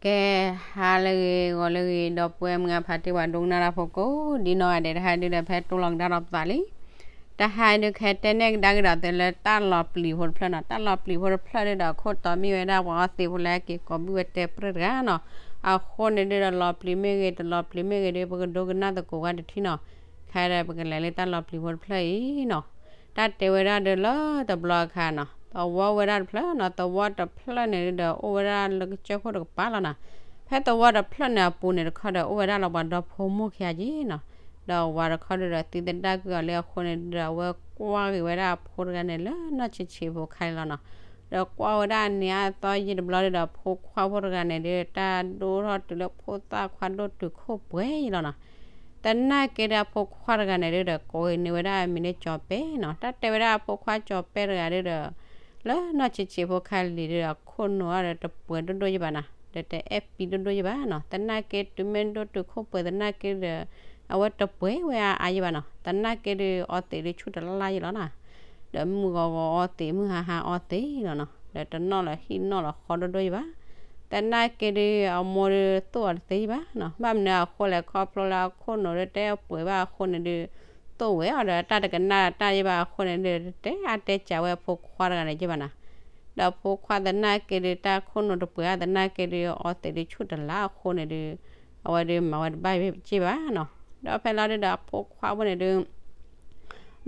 ကဲ, ဟါလၢအဂ့ၤ ဂီၤလၢအဂ့ၤ ဒီပုၢ်ဝဲၢ်မုၢ်အဖါတံၢ် ပှၤဒိကနၣ်တၢ်ဖိကိးဒ်နီၢ်ဂၤဒဲး, တဟါဒုဒီး ဖဲတိလီၤကဒါဒီးပသးလံ. တဟါဒု ကဟဲတဲနဲၣ်ကဒါက့ၤဒီးသုလၢ တၢ်လီၤပျံၤဖိတဖျၢၣ်နီၤ. တၢ်လီၤပျံၤဖိတဖျၢၣ်ဒုဒီး အခိၣ်တီမ့ၢ်ဝဲဒၣ် ပှၤအီသံးဖိလၢ ဟဲက့ၤကိးဘုၣ်ဝဲတဲပြဲၢ်တဂၤနီၤ. အဃိန့ၣ်ဒုဒီး လီၤပျံၤမ့ၢ်ဂ့ၤ တလီၤပျံၤမ့ၢ်ဂ့ၤဒု ပကဒိကနၣ်သကိးဝဲတထံၣ်နီၤ. ခဲအံၤဒီး ပကလဲၤလၢတၢ်လီၤပျံၤဖိတဖျၢၣ်အံၤနီၤ. တၢ်တဲဝဲဒၣ်ဒုလၢတဘျီအခါနီၤ, သဝီဝဲဒၣ်တဖျၢၣ်နီၤ. သဝီတဖျၢၣ်န့ၣ်ဒုဒီး အိၣ်ဝဲဒၣ်လၢကစၢၢ်ခိၣ်တကပၤလီၤနီၤ. ဖဲသဝီတဖျၢၣ်န့ၣ်အပူၤန့ၣ်တခီဒီး အိၣ်ဝဲဒၣ်လၢပှၤဒီဖိမိၢ်ခံဂၤက့နီၤ. ဒီးဝၤတခီဒုဒီး သံသဒၣ်ကွံာ်အီၤလံအဃိန့ၣ်ဒုဒီး အဝဲကွၢ်က့ၤဝဲဒၣ်အဖိတဂၤန့ၣ် လၢနီၢ်ဆံးဆံးဖိခါန့ၣ်လီၤနီၤ. ဒီးကွၢ်ဝဲဒၣ်န့ၣ်အသီယံာ်တဘျီဒုဒီး အဖိခွါဖိတဂၤန့ၣ်ဒု တၢ်ဒိၣ်ထီၣ်တုၤလၢဖိသၣ်ခွါဒိၣ်တုာ်ခိၣ်ပှဲၤယံာ်လီၤနီၤ. သနာ်က့ဒီး အဖိခွါတဂၤန့ၣ်ဒုဒီး ကိးဂ့ၤန့ၢ်ဝဲဒၣ်အမံၤန့ၣ် ကၠီၤပဲနီၤ. တၢ်တဲဝဲဒၣ်အဖိခွါကၠီၤပဲတဂၤဒုဒီး လၢနီၢ်ဆံးဆံးဖိခါလံၤဒုဒီး အခိၣ်နူာ်အီၤဒီးတပှဲၤဒိၣ်ဒိၣ်ယံၤဘၣ်နီၤ. ဒီးတအဲၣ်ပံဒိၣ်ဒိၣ်ယံၤဘၣ်နီၤ. သနာ်က့တုၤမ့ၢ်ဒိၣ်တုာ်ခိၣ်ပှဲၤသနာ်က့ဒီး အဝဲတပှဲၤဝဲအါအါယံၤဘၣ်နီၤ. သနာ်က့ဒု အီသံးဒုဆူၣ်တလါယံၤလီၤနီၤ. ဒီးမုၢ်ဂီၤဂီၤအီသံး မုၢ်ဟါဟါအီသံးလီၤနီၤ. ဒီးတနီၣ်လီၤဟံၣ်နီၣ်လီၤဃီဒိၣ်ဒိၣ်ယံၤဘၣ်. သနာ်က့ဒု အမိၢ်ဒုသိၣ်အီၤတသ့ယံၤဘၣ်နီၤ. ဘၣ်မနုၤအဃိလဲၣ် ခီဖျိလၢအခိၣ်နူာ်ဒုတအဲၣ်ပှဲၤဘၣ်အဃိန့ၣ်ဒု သိၣ်ဝဲအီၤဒီးတၢ်တကနၣ်တၢ်ယံၤဘၣ်အဃိန့ၣ်ဒု တတဲအါတဲကးဝဲအဖိခွါတဂၤန့ၣ်ယံၤဘၣ်နီၤ. ဒီးအဖိခွါသနာ်က့ဒု တၢ်ခိၣ်နူာ်တပှဲၤအါသနာ်က့ဒု အီသံးဒုဆူၣ်တလါအဃိန့ၣ်ဒု အဝဲဒုမၤဝဲတဘၣ်ယံၤဘၣ်နီၤ. ဒီးဖဲလီၤဒုဒီးအဖိခွါဖိန့ၣ်ဒု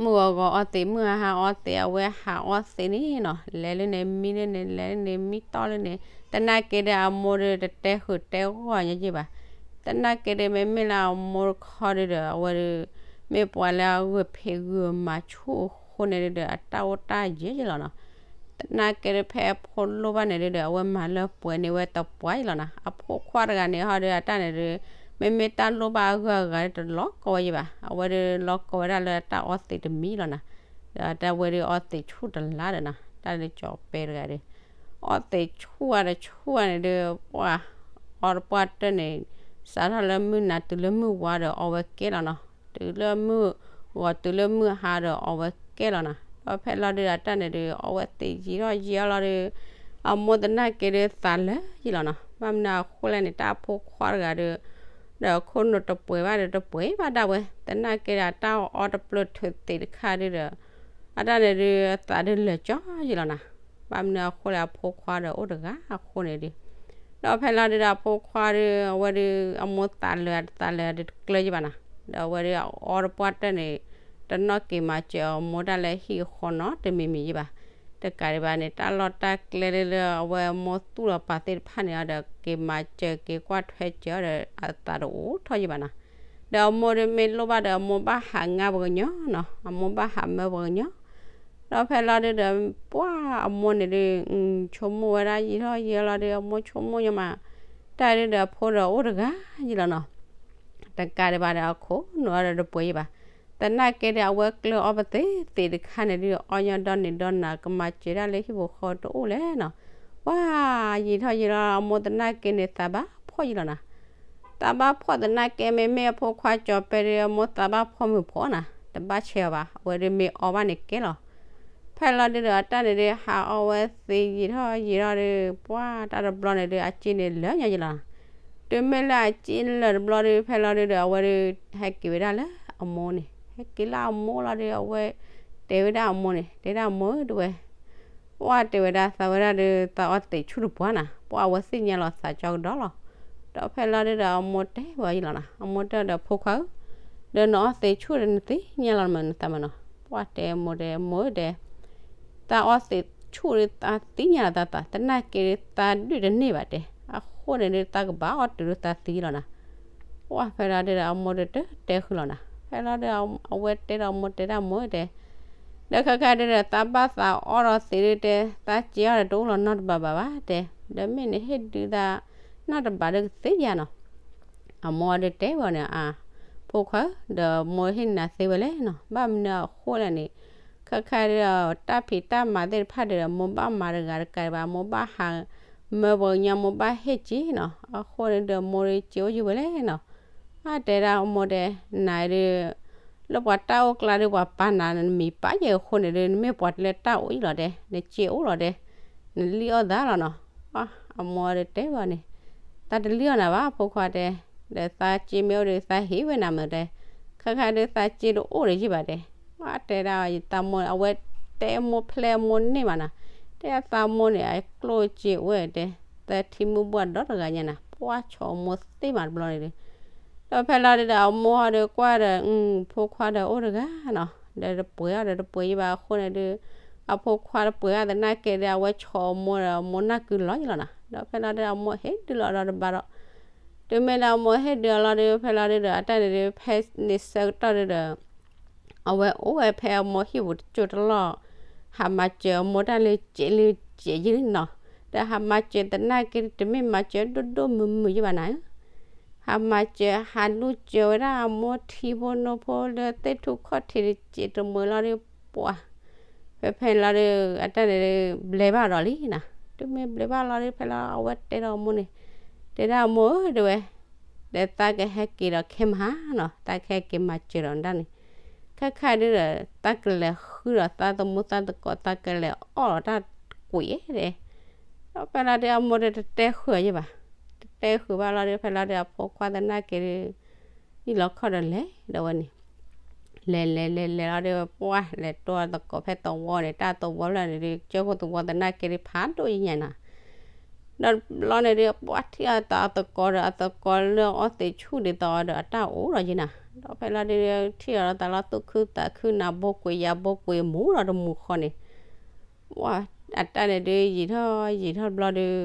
မုၢ်ဂီၤဂီၤအီသံး မုၢ်ဟါဟါအီသံး အဝဲဟးအီသံးန့ၣ်နီၤ. လဲၤလၢန့ၣ်မံလၢန့ၣ် လဲၤလၢန့ၣ်မံတီလၢန့ၣ် သနာ်က့ဒီးအမိၢ်ဒုတတဲဃုာ်တဲဂီၢ်ညါယံၤဘၣ်. သနာ်က့ဒု မ့မ့ၢ်လၢအမိၢ်တခီဒုဒီး အဝဲဒု မ့ၢ်ပှၤလၢအဂုာ်ဖံးဂုာ်မၤဆူၣ်အဃိန့ၣ်ဒုဒီး အတၢ်အိၣ်တၢ်ယၢၤယံၤလီၤနီၤ. သနာ်က့ဒု ဖဲအဖိလိၣ်ဘၣ်န့ၣ်ဒုဒီး အဝဲမၤလၢပှဲၤန့ၢ်ဝဲတပှဲၤယံၤလီၤနီၤ. အဖိခွါတဂၤန့ၣ်ဟီဒု အတၢ်န့ၣ်ဒု မ့မ့ၢ်တၢ်လိၣ်ဘၣ်အဂုၤအဂၤဒုတလီၤကီဝဲယံၤဘၣ်. အဝဲဒုလီၤကီဝဲဒၣ်လၢတၢ်အီသံးတမံလီၤနီၤ. ဒီးတၢ်ဝဲဒုအီသံးဆူၣ်တလါဒီးနီၤ တၢ်လၢကၠီၤပဲတဂၤဒု အီသံးဆူၣ်ဝဲဒီးဆူၣ်ဝဲန့ၣ်ဒု ပှၤအီတပှၢ်တၢၢ်န့ၣ် စးထီၣ်လၢမုၢ်နၤတုၤလၢမုၢ်ဝါဒီး အီဝဲကဲလီၤနီၤ. တုၤလၢမုၢ်ဂီၤတုၤလၢမုၢ်ဟါဒီး အီဝဲကဲလီၤနီၤ. ဒီးဖဲလီၤဒုဒီး အတၢ်န့ၣ်ဒု အီဝဲသံးယံာ်ထီၣ်ယံာ်အီၤလီၤဒု အမိၢ်သနာ်က့ဒုသးလၢာ်ယံၤလီၤနီၤ. ဘၣ်မနုၤအဃိလဲၣ်န့ၣ် တၢ်အဖိခွါတဂၤဒု ဒီးအခိၣ်နူာ်တပှဲၤဘၣ်ဒီးတပှဲၤဘၣ်ဒၣ်ဝဲ သနာ်က့ဒီး အတၢ်အီတပျၢၢ်ထုးသံးတခါဒုဒီး အတၢ်န့ၣ်ဒု အသးဒုလၢာ်ကၠီယံၤလီၤနီၤ. ဘၣ်မနုၤအဃိလဲၣ် အဖိခွါဒီးအိၣ်တဂၤအဃိန့ၣ်ဒု ဒီးဖဲလီၤဒုဒီးအဖိခွါဒု အဝဲဒု အမိၢ်သးလၢာ်တသးလၢာ်ဒုတကျၢၤယံၤဘၣ်နီၤ. ဒီးအဝဲဒုအီတပှၢ်တၢၢ်န့ၣ် တနီၣ်က့ၤမၤစၢၤအမိၢ်တၢ်လၢဟံၣ်ဃီနီတမံၤမံၤယံၤဘၣ်. တကးဒံးဘၣ်န့ၣ် တၢ်လီၢ်တၢ်ကျဲလၢအဝဲအမိၢ်သူၣ်လီၤပာ်သ့ၣ်တဖၣ်န့ၣ်ဒီး က့ၤမၤစၢၤက့ၤကွၢ်ထွဲစၢၤအီၤဒီး အသးတအိၣ်ထီၣ်ယံၤဘၣ်နီၤ. ဒီးအမိၢ်ဒုးမ့ၢ်လိၣ်ဘၣ်ဒီး အမိၢ်ဘၣ်ဟးငါပှၤကညီနီၤ, အမိၢ်ဘၣ်ဟးမၢပှၤကညီ. ဒီးဖဲလီၤဒုးဒီး ပှၢ်အမိၢ်န့ၣ်ဒုး ဆိကမိၣ်ဝဲဒၣ်ယံာ်ထီၣ်ယံာ်လီၤဒုး အမိၢ်ဆိကမိၣ်ညီမး, တၢ်ဒုးဒီးအဖိဒီးအိၣ်တဂၤယံၤလီၤနီၤ. တကးဒံးဘၣ်ဒီးအခိၣ်နူာ်အီၤဒီးတပှဲၤယံၤဘၣ်. သနာ်က့ဒီး အဝဲကျၢၢ်အီပသ့သ့တခါန့ၣ်ဒုး အီညီဒီန့ၣ်ဒီနၤ ကမၤစၢၤဒၣ်လၢဟံၣ်ဖိဃီဖိတအိၣ်လဲၣ်နီၤ. ပှၢ်ယံာ်ထီၣ်ယံာ်လီၤ အမိၢ်သနာ်က့န့ၣ် သးဘၣ်ဖှီၣ်ယံၤလီၤနီၤ. သးဘၣ်ဖှီၣ်သနာ်က့ မ့မ့ၢ်အဖိခွါကၠီၤပဲဒုး အမိၢ်သးဘၣ်ဖှီၣ်မုၢ်ဖှီၣ်နီၤ, တဘၣ်ဆဲးအီၤဘၣ်, အဝဲဒုးမ့ၢ်အီဘၣ်န့ၣ်ကဲလီၤ. ဖဲလီၤဒုးဒီး အတၢ်န့ၣ်ဒုး ဟးအီဝဲသ့ယံာ်ထီၣ်ယံာ်ထီၣ်ဒုး ပှၢ်တၢ်တဘျီန့ၣ်ဒုး အစ့န့ၣ်လၢာ်ညီယံၤလီၤနီၤ. တုၤမ့ၢ်လၢအစ့လၢာ်တဘျီဒုး ဖဲလီၤဒုးဒီး အဝဲဒုး ဟဲက့ၤဝဲဒၣ်လၢအမိၢ်န့ၣ်, ဟဲက့ၤလၢအမိၢ်လီၤဒုး အဝဲတဲဝဲဒၣ်အမိၢ်န့ၣ်, တဲဒၣ်အမိၢ်ဧၢ တဲဝဲ ပှၢ်တဲဝဲဒၣ်သးဝဲဒၣ်ဒီး သးအီသံးဆူၣ်တပှၢ်နီၤ, ပှၢ်အဝဲသ့ၣ်ညါလီၤသးကၠီကဒီးလီၤ. ဒီးဖဲလီၤဒုးဒီး အမိၢ်တဲဝဲယံၤလီၤနီၤ, အမိၢ်တဲဒီးဖိခွါဧၢ, ဒီးနအီသံးဆူၣ်ဒီးနသ့ၣ်ညါလီၤမးနသးမးနီၤ. ပှၢ်တဲအမိၢ်တဲ မိၢ်ဧၢတဲ သးအီသံးဆူၣ်ဒီးသးသ့ၣ်ညါလီၤသးသး, သနာ်က့ဒီးသးဒုးတန့ၢ်ဘၣ်တဲ, အဃိန့ၣ်ဒုးသးကဘၣ်အီတုၤလၢသးသံလီၤနီၤ. ပှၢ်ဖဲလီၤဒုးဒီး အမိၢ်ဒုးတတဲဃုာ်လီၤနီၤ. ဖဲလီၤဒုး အဝဲတဲဒီးအမိၢ်တဲဒၣ်မိၢ်ဧၢတဲ ဒီးခဲခါဒုးဒီး သးဘၣ်သးအီဒီးသံးဒုးတဲ သးစ့အီၤဒီးတအိၣ်လီၤနီတဘးဘၣ်ဘၣ်တဲ, ဒီးမ့ၢ်နဟ့ၣ်ဒုးသးနီတဘးဒုးကသ့ဧါနီၤ. အမိၢ်ဒုးတဲဝဲန့ၣ် အါ ဖိခွါဧၢ, ဒီးမိၢ်ဟ့ၣ်နၤသ့ဝဲလဲၣ်နီၤ, ဘၣ်မနုၤအဃိလဲၣ်န့ၣ်, ခဲခါဒုးဒီး တၢ်ဖံးတၢ်မၤသ့ၣ်တဖၣ်ဒုးဒီး မိၢ်ဘၣ်မၤတဂၤတကးဒံးဘၣ်, မိၢ်ဘၣ်ဟးမၢပှၤကညီ မိၢ်ဘၣ်ဟ့ၣ်က့ၤနီၤ, အဃိန့ၣ်ဒီးမိၢ်ဒုးစ့အိၣ်ယုၢ်ဝဲလဲၣ်နီၤ. အါတဲဒၣ်မိၢ်တဲ နၤဒုး လၢပှၤတၢ်အိၣ်ကျါဒုး ပှၤပာ်နၤနမံၤပာ်ယဲၢ်အဃိန့ၣ်ဒုး နမ့ၢ်ပှၤတလၢတၢ်အိၣ်အံၤလီၤတဲ, နစ့အိၣ်လီၤတဲ, နလံၣ်အီၣ်သးလီၤနီၤ. အမိၢ်ဒုးတဲဝဲန့ၣ်, သးတလံၣ်အီၣ်နၤဘၣ် ဖိခွါတဲ, ဒီးသးစ့မ့ၢ်အိၣ်ဒီး သးဟ့ၣ်ဝဲနၤမ့ၢ်တဲ, ခါခါဒီးသးစ့တအိၣ်ဒီးယံၢ်ဘၣ်တဲ, ပှၢ်တဲဒၣ်ယသးမိၢ် အဝဲတဲအမိၢ်ဖျဲၣ်အမိၢ်န့ၢ်မးနၤ, တဲသးမိၢ်န့ၣ် အကျိၣ်စ့အိၣ်တဲ, သးထံမုၢ်ဘှၢ်ဒီတဂၤညါနၤ ပှၢ်ဆီးအမိၢ်သ့မးတဘျီန့ၣ်ဒီး ဒီးဖဲလီၤဒုဒီး အမိၢ်ဟီဒီးကွၢ်ဒီး ဖိခွါဒီးအိၣ်တဂၤနီၤ, ဒီးတပှဲၤအီၤဒီးတပှဲၤယံၢ်ဘၣ်အဃိန့ၣ်ဒီး အဖိခွါတပှဲၤအီၤသနာ်က့ဒီး အဝဲဆီးအမိၢ်ဒီး အမိၢ်နၢ်ကုလီၤယံၢ်လီၤနၤ, ဒီးဖဲလီၤဒုဒီး အမိၢ်ဟ့ၣ်ဒုးလီၤဒီးတဘၣ်ဒီး တုၤမ့ၢ်လၢအမိၢ်ဟ့ၣ်ဒုးအီၤလီၤဒီး ဖဲလီၤဒုဒီး အတၢ်န့ၣ်ဒီး ဖဲန့ၣ်ဆၢကတီၢ်ဒုဒီး အဝဲအိၣ်ဝဲဖဲအမိၢ်ဟံၣ်ပူၤတကၠိၢ်တလီၢ်, ဟးမၤစၢၤအမိၢ်တၢ်လၢစဲးလၢစဲးယံၢ်နီၤ, ဒီးဟးမၤစၢၤသနာ်က့ တမ့ၢ်မၤစၢၤဒိၣ်ဒိၣ်မုၢ်မုၢ်ယံၢ်ဘၣ်နၤဧၢ ဟးမၤစၢၤ ဟးလူၢ်စၢၤဝဲဒၣ်အမိၢ်ထံဖိနိဖိလၢသ့ၣ်ထူၣ်ခီၣ်ထံးတစဲးတမှဲၤလီၤဒီး ပှၤ ဖဲဖဲလီၤဒီး အတၢ်န့ၣ်ဒီး ဘျဲးဘၣ်ဒီးလံနၤ, တုၤမ့ၢ်ဘျဲးဘၣ်လီၤဒီး ဖဲလီၤအဝဲတဲဒီးအမိၢ်န့ၣ်, တဲဒၣ်အမိၢ်ဧၢ တဲဝဲ, ဒီးသးကဟဲက့ၤဒီးခဲမဟါနီၤ, သးကဟဲက့ၤမၤစၢၤဒီးဒၣ်န့ၣ်, ခဲခါဒုဒီး သးကလဲၤဃုဒီးသးသမူသးသကိး သးကလဲၤအီၣ်ဒီးတၢ်ကွံာ်ဧါတဲ ဒီးဖဲလီၤဒုးအမိၢ်ဒီးတတဲဃုာ်အီၤယံၢ်ဘၣ်, တတဲဃုာ်ဘၣ်လီၤဒီး ဖဲလီၤဒုးအဖိခွါသနာ်က့ဒီး ဟံၣ်လီၤခီၣ်ဒီးလဲၤဒီးဝဲန့ၣ်, လဲၤလဲၤလဲၤလဲၤလီၤဒီး ပှၢ်လဲၤတိၢ်အသကိးဖဲသဝီန့ၣ်, တၢ်သဝီဖျၢၣ်န့ၣ်ဒီး ကၠိခိၣ်သဝီသနာ်က့ဒီး ဖးဒိၣ်ယံၢ်ညါနၤ ဒီးတဘျီန့ၣ်ဒီး ပှၢ်ထံၣ်အသးအသကိးဒီး အသကိးလၢအီသံးဆူၣ်ဒ်သိးဒီး အတၢ်အိၣ်ဒီးယံၢ်နၤ, ဒီးဖဲလီၤဒုး ထံၣ်အီၤဒီးသးလီၤသူၣ်ခုသးခု နၤဘိကွံာ်ယၤဘိကွံာ် မူဒီးတမူဃီန့ၣ်, ပှၢ်အတၢ်န့ၣ်ဒုး ယံာ်ထီၣ်ယံာ်ထီၣ်တဘျီဒီး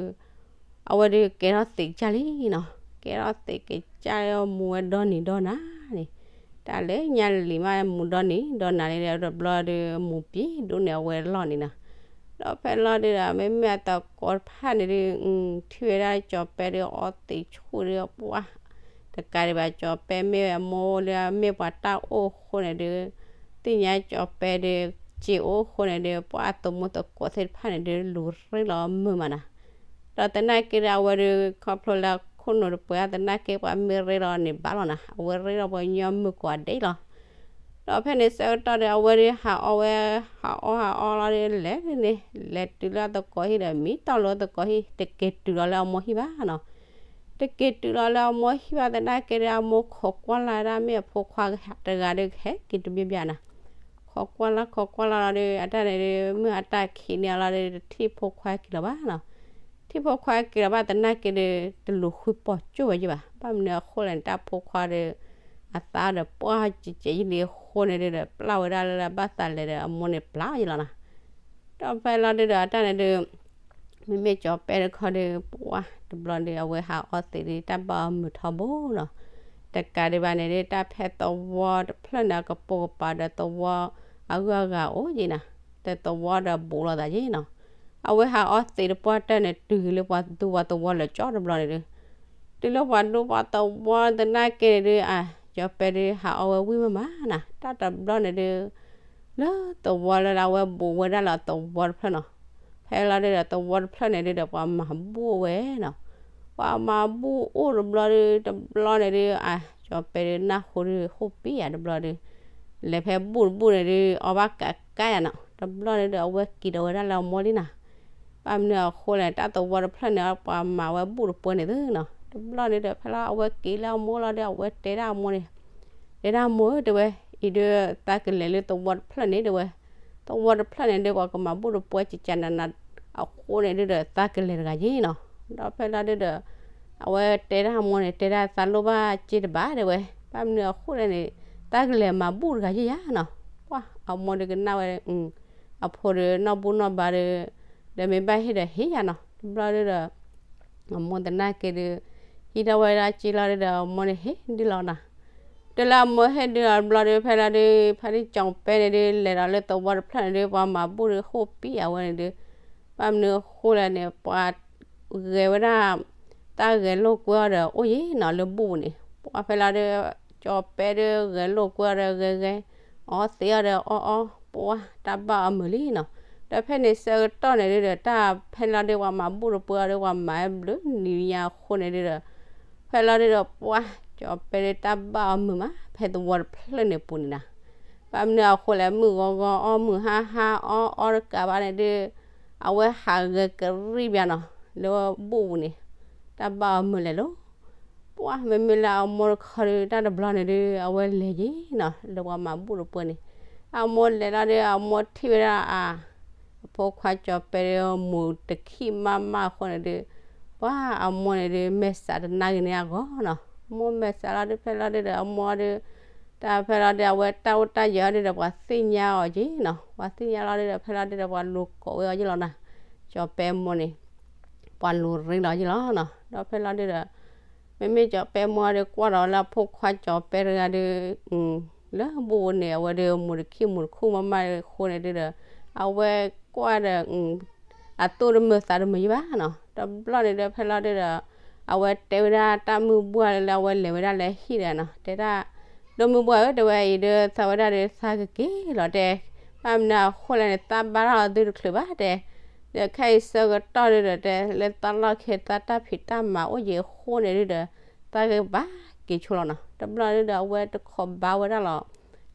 အဝဲဒုးကဲထီၣ်သံးကစၢ်လံနီၤ, ကဲထီၣ်သံးကစၢ်လီၤ မူဝဲဒီနံၤဒီနၤန့ၣ်, တၢ်လၢညါလံၤမး မူဒီနံၤဒီနၤလံဒီး တဘျီဒုး မူပံၤဒိၣ်န့ၢ်အဝဲအလီၢ်န့ၣ်နီၤ, ဒီးဖဲလီၤဒုးဒီး မ့မ့ၢ်အသကိးတဖၣ်န့ၣ်ဒုး ထံၣ်ဝဲဒၣ်ကၠီၤပဲဒုး အီသံးဆူၣ်ဒီး ပှၢ်တကးဒံးဘၣ် ကၠီၤပဲမ့ၢ်ဝဲအမိၢ်လၢအမ့ၢ်ပှၤတၢ်အိၣ်အဃိန့ၣ်ဒီး သ့ၣ်ညါကၠီၤပဲဒီး စ့အိၣ်အဃိန့ၣ်ဒီး ပှၢ်အသမူသကိးသ့ၣ်တဖၣ်န့ၣ်ဒီး လူၤရ့လီၤမုာ်မးနၤ, ဒီးသနာ်က့ဒီး အဝဲဒီး ခီဖျိလၢအခိၣ်နူာ်တပှဲၤအသနာ်က့ ပှၤမ့ၢ်ရ့လီၤန့ၣ်ဘၣ်လီၤနၤ, အဝဲရ့လီၤပှၤညီမုၢ်ကိးဒဲးလီၤ. ဒီးဖဲန့ၣ်ဆၢကတီၢ်ဒီး အဝဲဒုးဟးအီဝဲ ဟးအီဟးအီလီၤဒီး လဲၤန့ၣ် လဲၤတုၤလၢအသကိးဟံၣ်ဒီး မံတီၢ်လၢအသကိးဟံၣ် တက့ၤတုၤလီၤလၢအမိၢ်ဟံၣ်ဘၣ်နီၤ, တက့ၤတုၤလီၤလၢအမိၢ်ဟံၣ်ဘၣ်သနာ်က့ဒီး အမိၢ်ခိးကွၢ်လၢ်ဒၣ်မ့ၢ်အဖိခွါတဂၤဒီး ကဟဲက့ၤတဘျီဘျီနၤ, ခိးကွၢ်လၢ်ခိးကွၢ်လၢ်လီၤဒီး အတၢ်န့ၣ်ဒီး မုၢ်အတၢ်ခံးန့ၢ်အီၤလီၤဒီး တထံၣ်ဖိခွါက့ၤလီၤဘၣ်နီၤ, ထံၣ်ဖိခွါက့ၤလီၤဘၣ်သနာ်က့ဒီး တလူၤဃုပိာ်ကၠိၣ်ဝဲယံၢ်ဘၣ်, ဘၣ်မနုၤအဃိလဲၣ်န့ၣ် တၢ်ဖိခွါဒီး အသးဒီးပှၢ်ကဲးကဲးယံၢ်လံအဃိန့ၣ်ဒီး ပျၢ်ဝဲဒၣ်လၢဘၣ်သးလဲၤဒီး အမိၢ်န့ၣ်ပျၢ်ယံၢ်လီၤနၤ, ဒီးဖဲလီၤဒုးဒီး အတၢ်န့ၣ်ဒီး မ့မ့ၢ်ကၠီၤပဲတခီဒီး ပှၢ်တဘျီဒီး အဝဲဟးအီသံးဒီး တၢ်ဘၣ်အီၤမုာ်ထီဘိနီၤ, တကးဒံးဘၣ်န့ၣ်ဒီး တၢ်ဖဲသဝီတဖျၢၣ်န့ၣ် အကပိာ်ကပၤဒီးသဝီအဂုၤအဂၤအိၣ်ယံၢ်နၤ, ဒီးသဝီဒီးဘူးလိာ်သးယံၢ်နီၤ, အဝဲဟးအီသံးတပှၢ်တၢၢ်န့ၣ် တုၤလၢပှၤဒူပှၤသဝီလၢာ်ကၠီတဘျီန့ၣ်ဒီး တုၤလၢပှၤဒူပှၤသဝီသနာ်က့န့ၣ်ဒီး အ ကၠီၤပဲဒီး ဟးအီဝဲဝံၣ်မးမးနၤ, တၢ်တဘျီန့ၣ်ဒီး လၢသဝီလၢအဝဲဘူးဝဲဒၣ်လၢအသဝီတဖျၢၣ်နီၤ, ဖဲလီၤဒုးဒီး သဝီတဖျၢၣ်န့ၣ်ဒုးဒီး ပှၤမၤဘူၣ်ဝဲနီၤ, ပှၤမၤဘူၣ်အိၣ်တဘျီဒီး တဘျီန့ၣ်ဒုး အ ကၠီၤပဲဒီး နၢ်ဟူဒီး ဟိၣ်ပံၤယၤတဘျီဒီး လဲၤဖဲဘူၣ်တဘူၣ်န့ၣ်ဒုး အီဘၣ်ကးကးယၤနီၤ, တဘျီန့ၣ်ဒီး အဝဲက့ၤဒီးဝဲဒၣ်လၢအမိၢ်လံနၤ, ဘၣ်မနုၤအဃိလဲၣ် တၢ်သဝီတဖျၢၣ်န့ၣ် ပှၤမၤဝဲဘူၣ်တပှဲၤန့ၣ်သုနီၤ, တဘျီန့ၣ်ဒီး ဖဲလီၤအဝဲက့ၤလၢအမိၢ်လီၤဒီး အဝဲတဲဒၣ်အမိၢ်န့ၣ်, တဲဒၣ်မိၢ်ဧၢ တဲဝဲ, အံၤဒီးသးကလဲၤလၢသဝီတဖျၢၣ်န့ၣ်တဲဝဲ, သဝီတဖျၢၣ်န့ၣ်ဒီး ပှၤကမၤဘူၣ်တပှဲၤကကနန အဃိန့ၣ်ဒုးဒီး သးကလဲၤတဂၤယံၢ်နီၤ, ဒီးဖဲလီၤဒုးဒီး အဝဲတဲဒၣ်အမိၢ်န့ၣ် တဲဒၣ်သးလိၣ်ဘၣ်စ့တဘၣ်တဲဝဲ, ဘၣ်မနုၤအဃိလဲၣ်န့ၣ် သးကလဲၤမၤဘူၣ်တဂၤယံၢ်ယၤနီၤ, ပှၢ်အမိၢ်ဒီးကနၣ်ဝဲ အဖိဒီးနီၢ်ဘူၣ်နီၢ်ဘါဒီး ဒီးမ့ၢ်ဘၣ်ဟ့ၣ်ဒီးဟ့ၣ်ယၤနီၤ, တဘျီဒုးဒီး အမိၢ်သနာ်က့ဒီး ဟံးထီၣ်ဝဲဒၣ်စ့လီၤဒုးဒီး အမိၢ်န့ၣ်ဟ့ၣ်ဒုးလီၤနၤ, တုၤလၢအမိၢ်ဟ့ၣ်ဒုးလီၤတဘျီဒီး ဖဲလီၤဒုး ဖဲဒုးကၠီၤပဲန့ၣ်ဒုး လဲၤဒီးလၢသဝီတဖျၢၣ်န့ၣ်ဒုး ပှၤမၤဘူၣ်ဒီး ဟိၣ်ပံၤအဝဲန့ၣ်ဒုး ဘၣ်မနုၤအဃိလဲၣ်န့ၣ် ပှၤ ဂဲၤဝဲဒၣ် တၢ်ဂဲၤလိာ်ကွဲအီၤဒီးအိၣ်ယံၤနီၤ လၢဘူၣ်ပူၤန့ၣ် ပှၢ်ဖဲလီၤဒုး ကၠီၤပဲဒုး ဂဲၤလိာ်ကွဲအီၤဒီးဂဲၤဂဲၤ အီသံးအီၤဒီးအီအီ ပှၢ်တၢ်ဘၣ်အီၤမုာ်လံနီၤ, ဒီးဖဲန့ၣ်ဆၢကတီၢ်န့ၣ်ဒုးဒီး တၢ်ဖဲလီၤဒုး ပှၤမၤဘူၣ်တပှဲၤအီၤဒီး ပှၤမၤဝဲဘျုးနံၤညါအဃိန့ၣ်ဒုးဒီး ဖဲလီၤဒုးဒီး ပှၢ်ကၠီၤပဲဒုး တၢ်ဘၣ်အီၤမုာ်မး ဖဲသဝီတဖျၢၣ်န့ၣ်ပူၤန့ၣ်နီၤ, ဘၣ်မနုၤအဃိလဲၣ် မုၢ်ဂီၤဂီၤအီ မုၢ်ဟါဟါအီ အီတကးဘၣ်န့ၣ်ဒုး အဝဲဟးဂဲၤကရံၣ်ဘၣ်နီၤ လၢဘူၣ်ပူၤန့ၣ် တၢ်ဘၣ်အီၤမုာ်လဲၤလီၤ. ပှၢ် မ့မ့ၢ်လၢအမိၢ်တခီဒီး တၢ်တဘျီန့ၣ်ဒုး အဝဲလဲၤယံၤနီၤ လၢပှၤမၤဘူၣ်တပၢၤန့ၣ်, အမိၢ်လဲၤလီၤဒီး အမိၢ်ထံၣ်ဝဲဒၣ်အ အဖိခွါကၠီၤပဲဒီး မူၤတခံၣ်မးမးအဃိန့ၣ်ဒုး, ပှၢ်အမိၢ်န့ၣ်ဒုး မဲာ်ဆှးတနါဂ့ၤန့ၢ်အဂီၢ်နီၤ. မိၢ်မဲာ်ဆှးလီၤဒုး ဖဲလီၤဒုးဒီး အမိၢ်ဒီး တၢ်ဖဲလီၤဒုး အဝဲတၢ်အိၣ်တၢ်ယၢၤအီၤဒုးဒီး ပှၤသ့ၣ်ညါအီၤက့ၤနီၤ. ပှၤသ့ၣ်ညါလီၤဒုးဒီး ဖဲလီၤဒုးဒီး ပှၤလူၤကိးဝဲအီၤယ့ၢ်လီၤနီၤ. ကၠီၤပဲအမိၢ်န့ၣ် ပှၤလူၤရ့လီၤယ့ၢ်လီၤနီၤ. ဒီးဖဲလီၤဒုးဒီး မ့မ့ၢ်ကၠီၤပဲအမိၢ်ဒီး ကွၢ်ဒီးလၢအဖိခွါကၠီၤပဲတဂၤဒီး လၢဘူၣ်ဝဲန့ၣ် အဝဲဒီးမူၤတခံၣ်မူၤတခံၣ်မးမးအဃိန့ၣ်ဒုးဒီး အဝဲကွၢ်ဒီး အသူၣ်တမုာ်သးတမုာ်ယံၤဘၣ်နီၤ. တဘျီန့ၣ်ဒီး ဖဲလီၤဒုးဒီး အဝဲတဲဝဲဒၣ်တၢ်မုၢ်ဘှၢ်လၢအဝဲလဲၤဝဲဒၣ်လၢဟံၣ်ဒီးနီၤ, တဲဒၣ် ဒိၣ်မုၢ်ဘှၢ်ဧၢ တဲဝဲအံၤဒီး သးဝဲဒၣ်ဒီးသးကက့ၤလီၤတဲ, ဘၣ်မနုၤအဃိလဲၣ်န့ၣ် သးဘၣ်ထီၣ်အီၤသုတချုးဘၣ်တဲ, ဒီးခဲအံၤဆၢကတီၢ်ဒုးဒီးတဲ လၢသးလီၢ်ခံ သးတၢ်ဖံးတၢ်မၤအိၣ်ယံၤအဃိန့ၣ်ဒုးဒီး သးကဘၣ်က့ၤဆိလီၤနီၤ. တဘျီဒုးဒီး အဝဲတခိးဘၣ်ဝဲဒၣ်လီၤ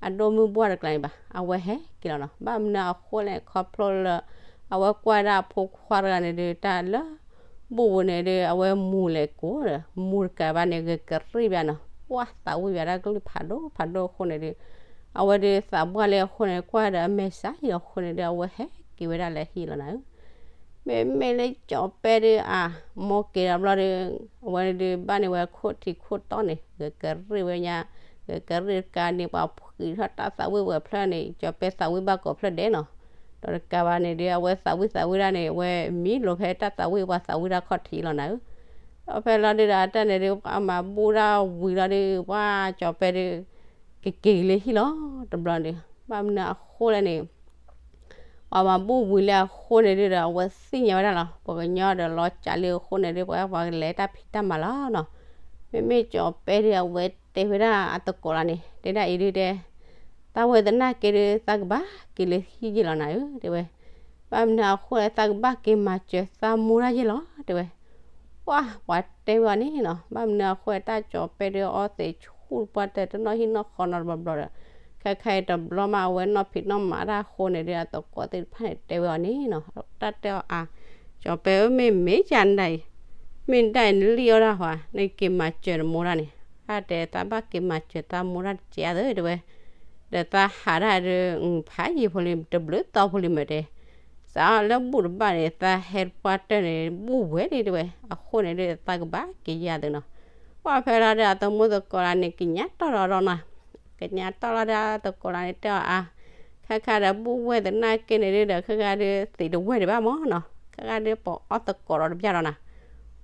အဒိၣ်မုၢ်ဘှၢ်တကျါန့ၣ်ဘၣ်, အဝဲဟဲက့ၤလီၤနီၤ. ဘၣ်မနုၤအဃိလဲၣ် ခီဖျိလၢ အဝဲကွၢ်ဒၣ်အဖိခွါတဂၤန့ၣ်ဒုး တၢ်လၢ ဘူၣ်ဝဲန့ၣ်ဒုး အဝဲမူၤလဲၤကိးဒီး မူၤတကးဘၣ်န့ၣ် ဂဲၤကရံၣ်ဘၣ်နီၤ. ပှၢ်သးဝံၣ်ဘၣ်ဒၣ်ကလုၢ်ဖးဒိၣ်ဖးဒိၣ်အဃိန့ၣ်ဒုး အဝဲဒုးသးဘှၢ်လံအဃိန့ၣ် ကွၢ်ဒီးအမဲာ်ဆှးယံၤအဃိန့ၣ်ဒုး အဝဲဟဲက့ၤဝဲဒၣ်လၢဟံၣ်လီၤနၤဧၢ. မ့မ့ၢ်လၢကၠီၤပဲဒုးအ မိၢ်က့ၤဒီးဘျီဒီး အဝဲဒုးဘၣ်န့ၢ်ဝဲခိၣ်ထံးခိၣ်တီန့ၣ် ဂဲၤကရံၣ်ဝဲညါ, ဂဲၤကရံၣ်တကးန့ၣ် ပှၤဖှံးထီၣ်တၢ်သးဝံၣ်ဝဲဖျၢၣ်န့ၣ် ကၠီၤပဲသးဝံၣ်ဘၣ်ကိးဖျၢၣ်ဒဲးနီၤ. ဒီးတကးဘၣ်န့ၣ်ဒုး အဝဲသးဝံၣ်သးဝံၣ်ဒၣ်န့ၣ် အဝဲမံလိာ်ဖဲတၢ်သးဝံၣ်ပှၤသးဝံၣ်ဒၣ်ခီၣ်ထံးလီၤနၤဧၢ. ဒီးဖဲလီၤဒုးဒီး အတၢ်န့ၣ်ဒုး ပှၤမၤဘူၣ်ဒၣ်ဝံၤလီၤဒုး ပှၢ်ကၠီၤပဲဒုး ကက့ၤလၢဟံၣ်လီၤ. တဘျီဒုး ဘၣ်မနုၤအဃိလဲၣ်န့ၣ် ပှၤမၤဘူၣ်ဝံၤလံအဃိန့ၣ်ဒုးဒီး အဝဲသ့ၣ်ညါဝဲဒၣ်လီၤ. ပှၤကညီဒီးလီၤစးလံအဃိန့ၣ်ဒုး ပှၤပှၤကလဲၤတၢ်ဖံးတၢ်မၤလီၤနီၤ. မ့မ့ၢ်ကၠီၤပဲဒုး အဝဲတဲဝဲဒၣ်အသကိးလီၤန့ၣ် တဲဒၣ်အံၤဒုးတဲ သးဝဲသနာ်က့ဒုး သးကဘၣ်က့ၤလၢဟံၣ်ယ့ၢ်လီၤနၤဧၢ တဲဝဲ. ဘၣ်မနုၤအဃိလဲၣ် သးကဘၣ်က့ၤမၤစၢၤသးမိၢ်တၢ်ယ့ၢ်လီၤ တဲဝဲ. ပှၢ်ပှၤတဲဝဲအီၤန့ၣ်နီၤ ဘၣ်မနုၤအဃိ တၢ်ကၠီၤပဲဒုးအီသံးဆူၣ်ပှၢ်တၢၢ် တနီၣ်ဟံၣ်နီၣ်ဃီနီတဘျီဘျီဒီး ခဲခါအံၤတဘျီမး အဝဲနီၣ်ဖံးနီၣ်မၤတၢ်အဃိန့ၣ်ဒုး အသကိးသ့ၣ်တဖၣ်န့ၣ်တဲဝဲအီၤန့ၣ်နီၤ. တၢ်တဲအီၤအါ ကၠီၤပဲဧၢ မ့ၢ်မ့ၢ်ယၤနဒၣ်အံၤ မ့ၢ်နဒၣ်အံၤနလံၣ်အီၣ်ဒၣ်ဟီ နက့ၤမၤစၢၤနမိၢ်တၢ်န့ၣ် အါတဲ သးဘၣ်က့ၤမၤစၢၤသးမိၢ်တၢ်တကဲးဧါသၢ တဲဝဲ. ဒီးသးဟးဒၣ်ဒုး ဖးယံၤဖိလံ တဘျုးသီဖိလံမ့ၢ်တဲ စးလၢဘူၣ်တဘၣ်န့ၣ် သးဟဲတပှၢ်တၢၢ်န့ၣ် ဘူၣ်ဝဲလံ တဲဝဲ. အဃိန့ၣ်ဒုး သးကဘၣ်က့ၤယၤသုနီၤ. ပှၢ်ဖဲလီၤဒုး အသမူသကိးလၢန့ၣ် ကညးတီၢ်ဒီးဒီးနီၤ ကညးတီၢ်လီၤဒုး အသကိးလၢန့ၣ်တဲအီၤအါ ခဲခါဒီးဘူၣ်ဝဲသနာ်က့န့ၣ်ဒုးဒီး ခဲခါဒုးသံးတဝဲၢ်ဒံးဘၣ်မၢ်နီၤ ခဲခါဒုးပအီၣ်သကိးဒီးတဘျီဒီးနီၤ.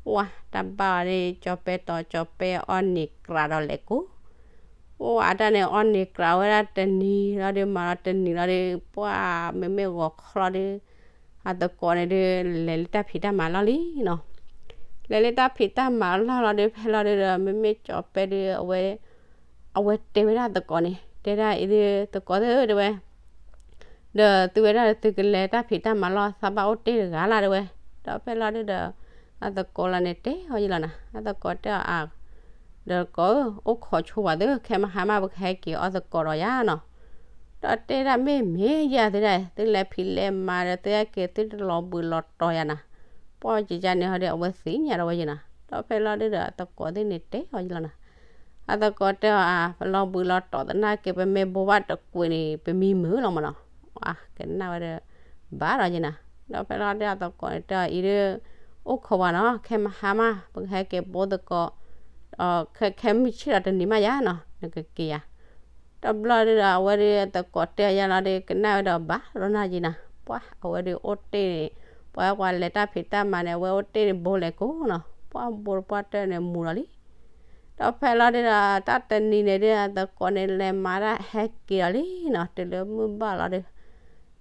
ပှၢ်တၢ်ဘၣ်အီၤဒုး ကၠီၤပဲတီၤ ကၠီၤပဲအီၣ်နံၤကြးဒီးလဲၤကိး ပှၢ်အတၢ်န့ၣ်အီၣ်နံၤကြးဝဲဒၣ်တနံၤလီၤဒုး မၤလီၤတနံၤလီၤဒုး ပှၢ်မ့မ့ၢ်ဂီၤခီလီၤဒုး အသကိးန့ၣ်ဒုး လဲၤလၢတၢ်ဖံးတၢ်မၤလီၢ်လံနီၤ. လဲၤလၢတၢ်ဖံးတၢ်မၤလီၢ်လီၤဒုး ဖဲလီၤဒုးဒီး မ့မ့ၢ်ကၠီၤပဲဒုး အဝဲ အဝဲတဲဝဲဒၣ်အသကိးန့ၣ် တဲဒၣ်အံၤဒုး သကိးသၢ တဲဝဲ ဒီးသုဝဲဒၣ်သုကလဲၤတၢ်ဖံးတၢ်မၤလီၢ် သးဘၣ်အိၣ်တ့ၢ်တဂၤလၢ် တဲဝဲ. ဒီးဖဲလီၤဒုးဒီး အသကိးလၢန့ၣ်တဲအီၤယ့ၢ်လီၤနၤ အသကိးတဲအီၤအါ ဒီးသကိးဧၢ အိၣ်ခိးဆိဝဲသၢ ခဲမဟါမး ပကဟဲက့ၤအီၣ်သကိးဒီးယၤနီၤ. ဒီးတဲဒၣ်မ့ၢ်မ့ၢ်ယၤသ့ဒၣ် သုလဲၤဖံးလဲၤမၤဒီး သုဟဲက့ၤသုတလီၤဘှံးလီၤတီၤယၤနၤ. ပှၢ်ကကန့ၣ်ဟီဒုး အဝဲသ့ၣ်ညါဒီးဝဲယ့ၢ်နၤ. ဒီးဖဲလီၤဒုးဒီး အသကိးသ့ၣ်န့ၣ်တဲအီၤယ့ၢ်လီၤနၤ အသကိးတဲအီၤအါ ပလီၤဘှံးလီၤတီၤသနာ်က့ ပမ့ၢ်ဘိးဘၣ်တကွံာ်န့ၣ် ပမံမုာ်လီၤမၢ်နီၤ. အကနၣ်ဝဲဒီး ဘၣ်ဒီးယ့ၢ်နၤ. ဒီးဖဲလီၤဒုးအသကိးန့ၣ်တဲအီၤအံၤဒုး အိၣ်ခိးဝဲနီၤ ခဲမဟါမး ပကဟဲက့ၤဘိသကိး ခဲမုၢ်ဆ့ၣ်ဒီးတနံၤမးယၤနီၤ နကက့ၤယၤ တဘျီဒုးဒီး အဝဲဒုးသကိးတဲအီၤယၤလီၤဒုး ကနၣ်ဝဲဒီးဘၣ်ဒီးနၤယ့ၢ်နၤ. ပှၢ်အဝဲဒုးအိၣ်တ့ၢ်န့ၣ် ပှၤပှၤလဲၤတၢ်ဖံးတၢ်မၤန့ၣ် အဝဲအိၣ်တ့ၢ်န့ၣ် ဘိလဲၤကိးနီၤ ပှၢ်ဘိတပှၢ်တၢၢ်န့ၣ်မူၤလီၤလံ. ဒီးဖဲလီၤဒုးဒီး တၢ်တနံၤန့ၣ်ဒုး အသကိးန့ၣ်လဲၤမၤတၢ်ဟဲက့ၤလီၤလံနီၤ တုၤလၢမုၢ်ဘၣ်လီၤဒုး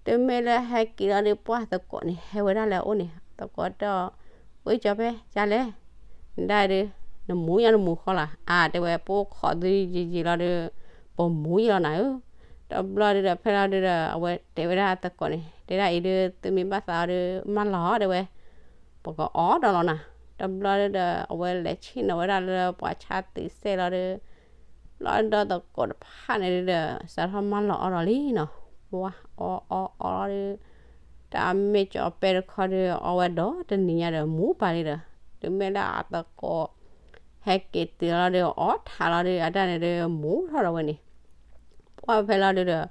တုၤမ့ၢ်လၢဟဲက့ၤလီၤဒုး ပှၢ်သကိးန့ၣ် ဟဲဝဲဒၣ်လၢအအိၣ်န့ၣ် သကိးတဲအီၤ ဝ့ၢ်ကၠီၤပဲ ကလဲၣ် နဒၣ်ဒုး နမူၤယါနမူၤဃီလီၤ အါ တဲဝဲ ပအိၣ်ခိးသုယံာ်ယံာ်လီၤဒုး ပမူၤယံာ်လီၤနၤဧၢ. တဘျီဒုးဒီး ဖဲလီၤဒုးဒီး အဝဲတဲဝဲဒၣ်အသကိးန့ၣ် တဲဒၣ်အံၤဒုး သုမ့ၢ်ဘၣ်သးအီၤဒုး မၢလီၤ တဲဝဲ ပကအီၣ်ဒီးလီၤနၤ. တဘျီဒုးဒီး အဝဲလဲၤဆ့ၣ်နီၤဝဲဒၣ်လၢပှၤဆါသံးစဲးလီၤဒုး လီၤဒီးသကိးတဖၣ်န့ၣ်ဒုးဒီး စးထီၣ်မၢလီၤအီၣ်ဒီးလံနီၤ. ပှၢ်အီၣ်အီၣ်အီၣ်လီၤဒုး တၢ်မ့ၢ်ကၠီၤပဲတခီဒုး အီၣ်ဝဲဒီးတနံၤညါဒီး မူၤပာ်လံဒီး တုၤမ့ၢ်လၢအသကိး ဟဲက့ၤတုၤလီၤဒီး အီၣ်ထးလီၤဒီး အတၢ်န့ၣ်ဒီး မူထီၣ်ဒီးဝဲန့ၣ် ပှၢ်ဖဲလီၤဒုဒီး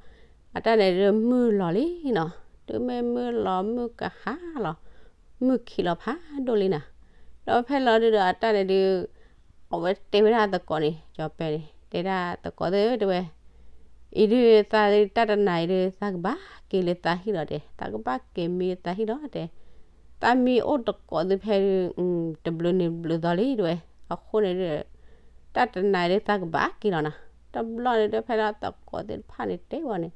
အတၢ်န့ၣ်ဒုမုၢ်လီၤလံနီၤ, တုၤမ့ၢ်မုၢ်လီၤမုၢ်ကဟါလီၤ, မုၢ်ခံးလီၤဖးဒိၣ်လံနီၤ, ဒီးဖဲလီၤဒုဒီး အတၢ်န့ၣ်ဒု အဝဲတဲဝဲဒၣ်အသကိးန့ၣ် ကၠီၤပဲန့ၣ် တဲဒၣ်သကိးသ့ၣ်တဲဝဲ အံၤဒု သးတၢ်တနၤအံၤဒု သးကဘၣ်က့ၤလၢသးဟံၣ်လီၤတဲ, သးကဘၣ်က့ၤမံသးဟံၣ်လီၤတဲ, သးမံအိၣ်တကိးသ့ၣ်ဖဲဒု တဘျုးနံၤဘျုးသီလံတဲဝဲ, အဃိန့ၣ်ဒု တၢ်တနၤအံၤဒု သးကဘၣ်က့ၤလီၤနီၤ, တဘျီန့ၣ်ဒု ဖဲလီၤသကိးသ့ၣ်တဖၣ်န့ၣ်တဲဝဲန့ၣ်,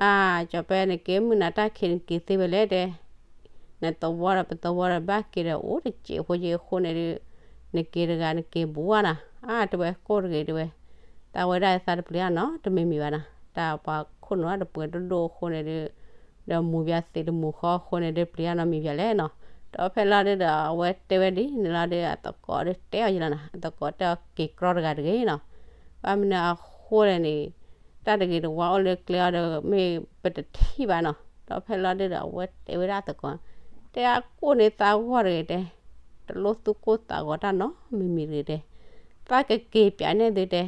အါ ကၠီၤပဲန့ၣ် က့ၤမုၢ်နၤတၢ်ခံးနက့ၤသ့ဝဲလဲၣ်တဲ နသဝီဒီးပသဝီဒီးဘၣ်က့ၤဒီးအိၣ်တစဲးဖိက့ၤအဃိန့ၣ်ဒု နက့ၤတဂၤနက့ၤဘူးဘၣ်နီၤ, အါ တဲဝဲကိၢ်တဂ့ၤတဲဝဲ, သးဝဲဒၣ်သးတပျံၤအါနီတမံၤမံၤဘၣ်နီၤ, တၢ်ပှၤခိၣ်နူာ်တပှဲၤဒိၣ်ဒိၣ်အဃိန့ၣ်ဒု ဒီးမူၤဘၣ်သံးတမူၤဃီအဃိန့ၣ်ဒု ပျံၤအါနီတမံၤဘၣ်လဲၣ်နီၤ, ဒီးဖဲလီၤဒုဒီး အဝဲတဲဝဲဒ်န့ၣ်လီၤဒု အသကိးဒုတဲအီၤယလီၤနီၤ, အသကိးတဲအီၤက့ၤကြီတဂၤတဂ့ၤနီၤ, ဘၣ်မနုၤအဃိလဲၣ်န့ၣ် တၢ်တဂ့ၤတဝါအိၣ်လၢကျဲအီၤဒီး မ့ၢ်ပတထံၣ်ဘၣ်နီၤ, ဒီးဖဲလီၤဒုဒီး အဝဲတဲဝဲဒၣ်အသကိး, တဲအကိၢ်န့ၣ်သးဂီၢ်တဂ့ၤတဲ, တလိၣ်သူၣ်ကိၢ်သးဂီၤတၢ်နီတမံၤမံၤတဂ့ၤတဲ, သးကက့ၤပၠးန့ၢ်သုတဲ,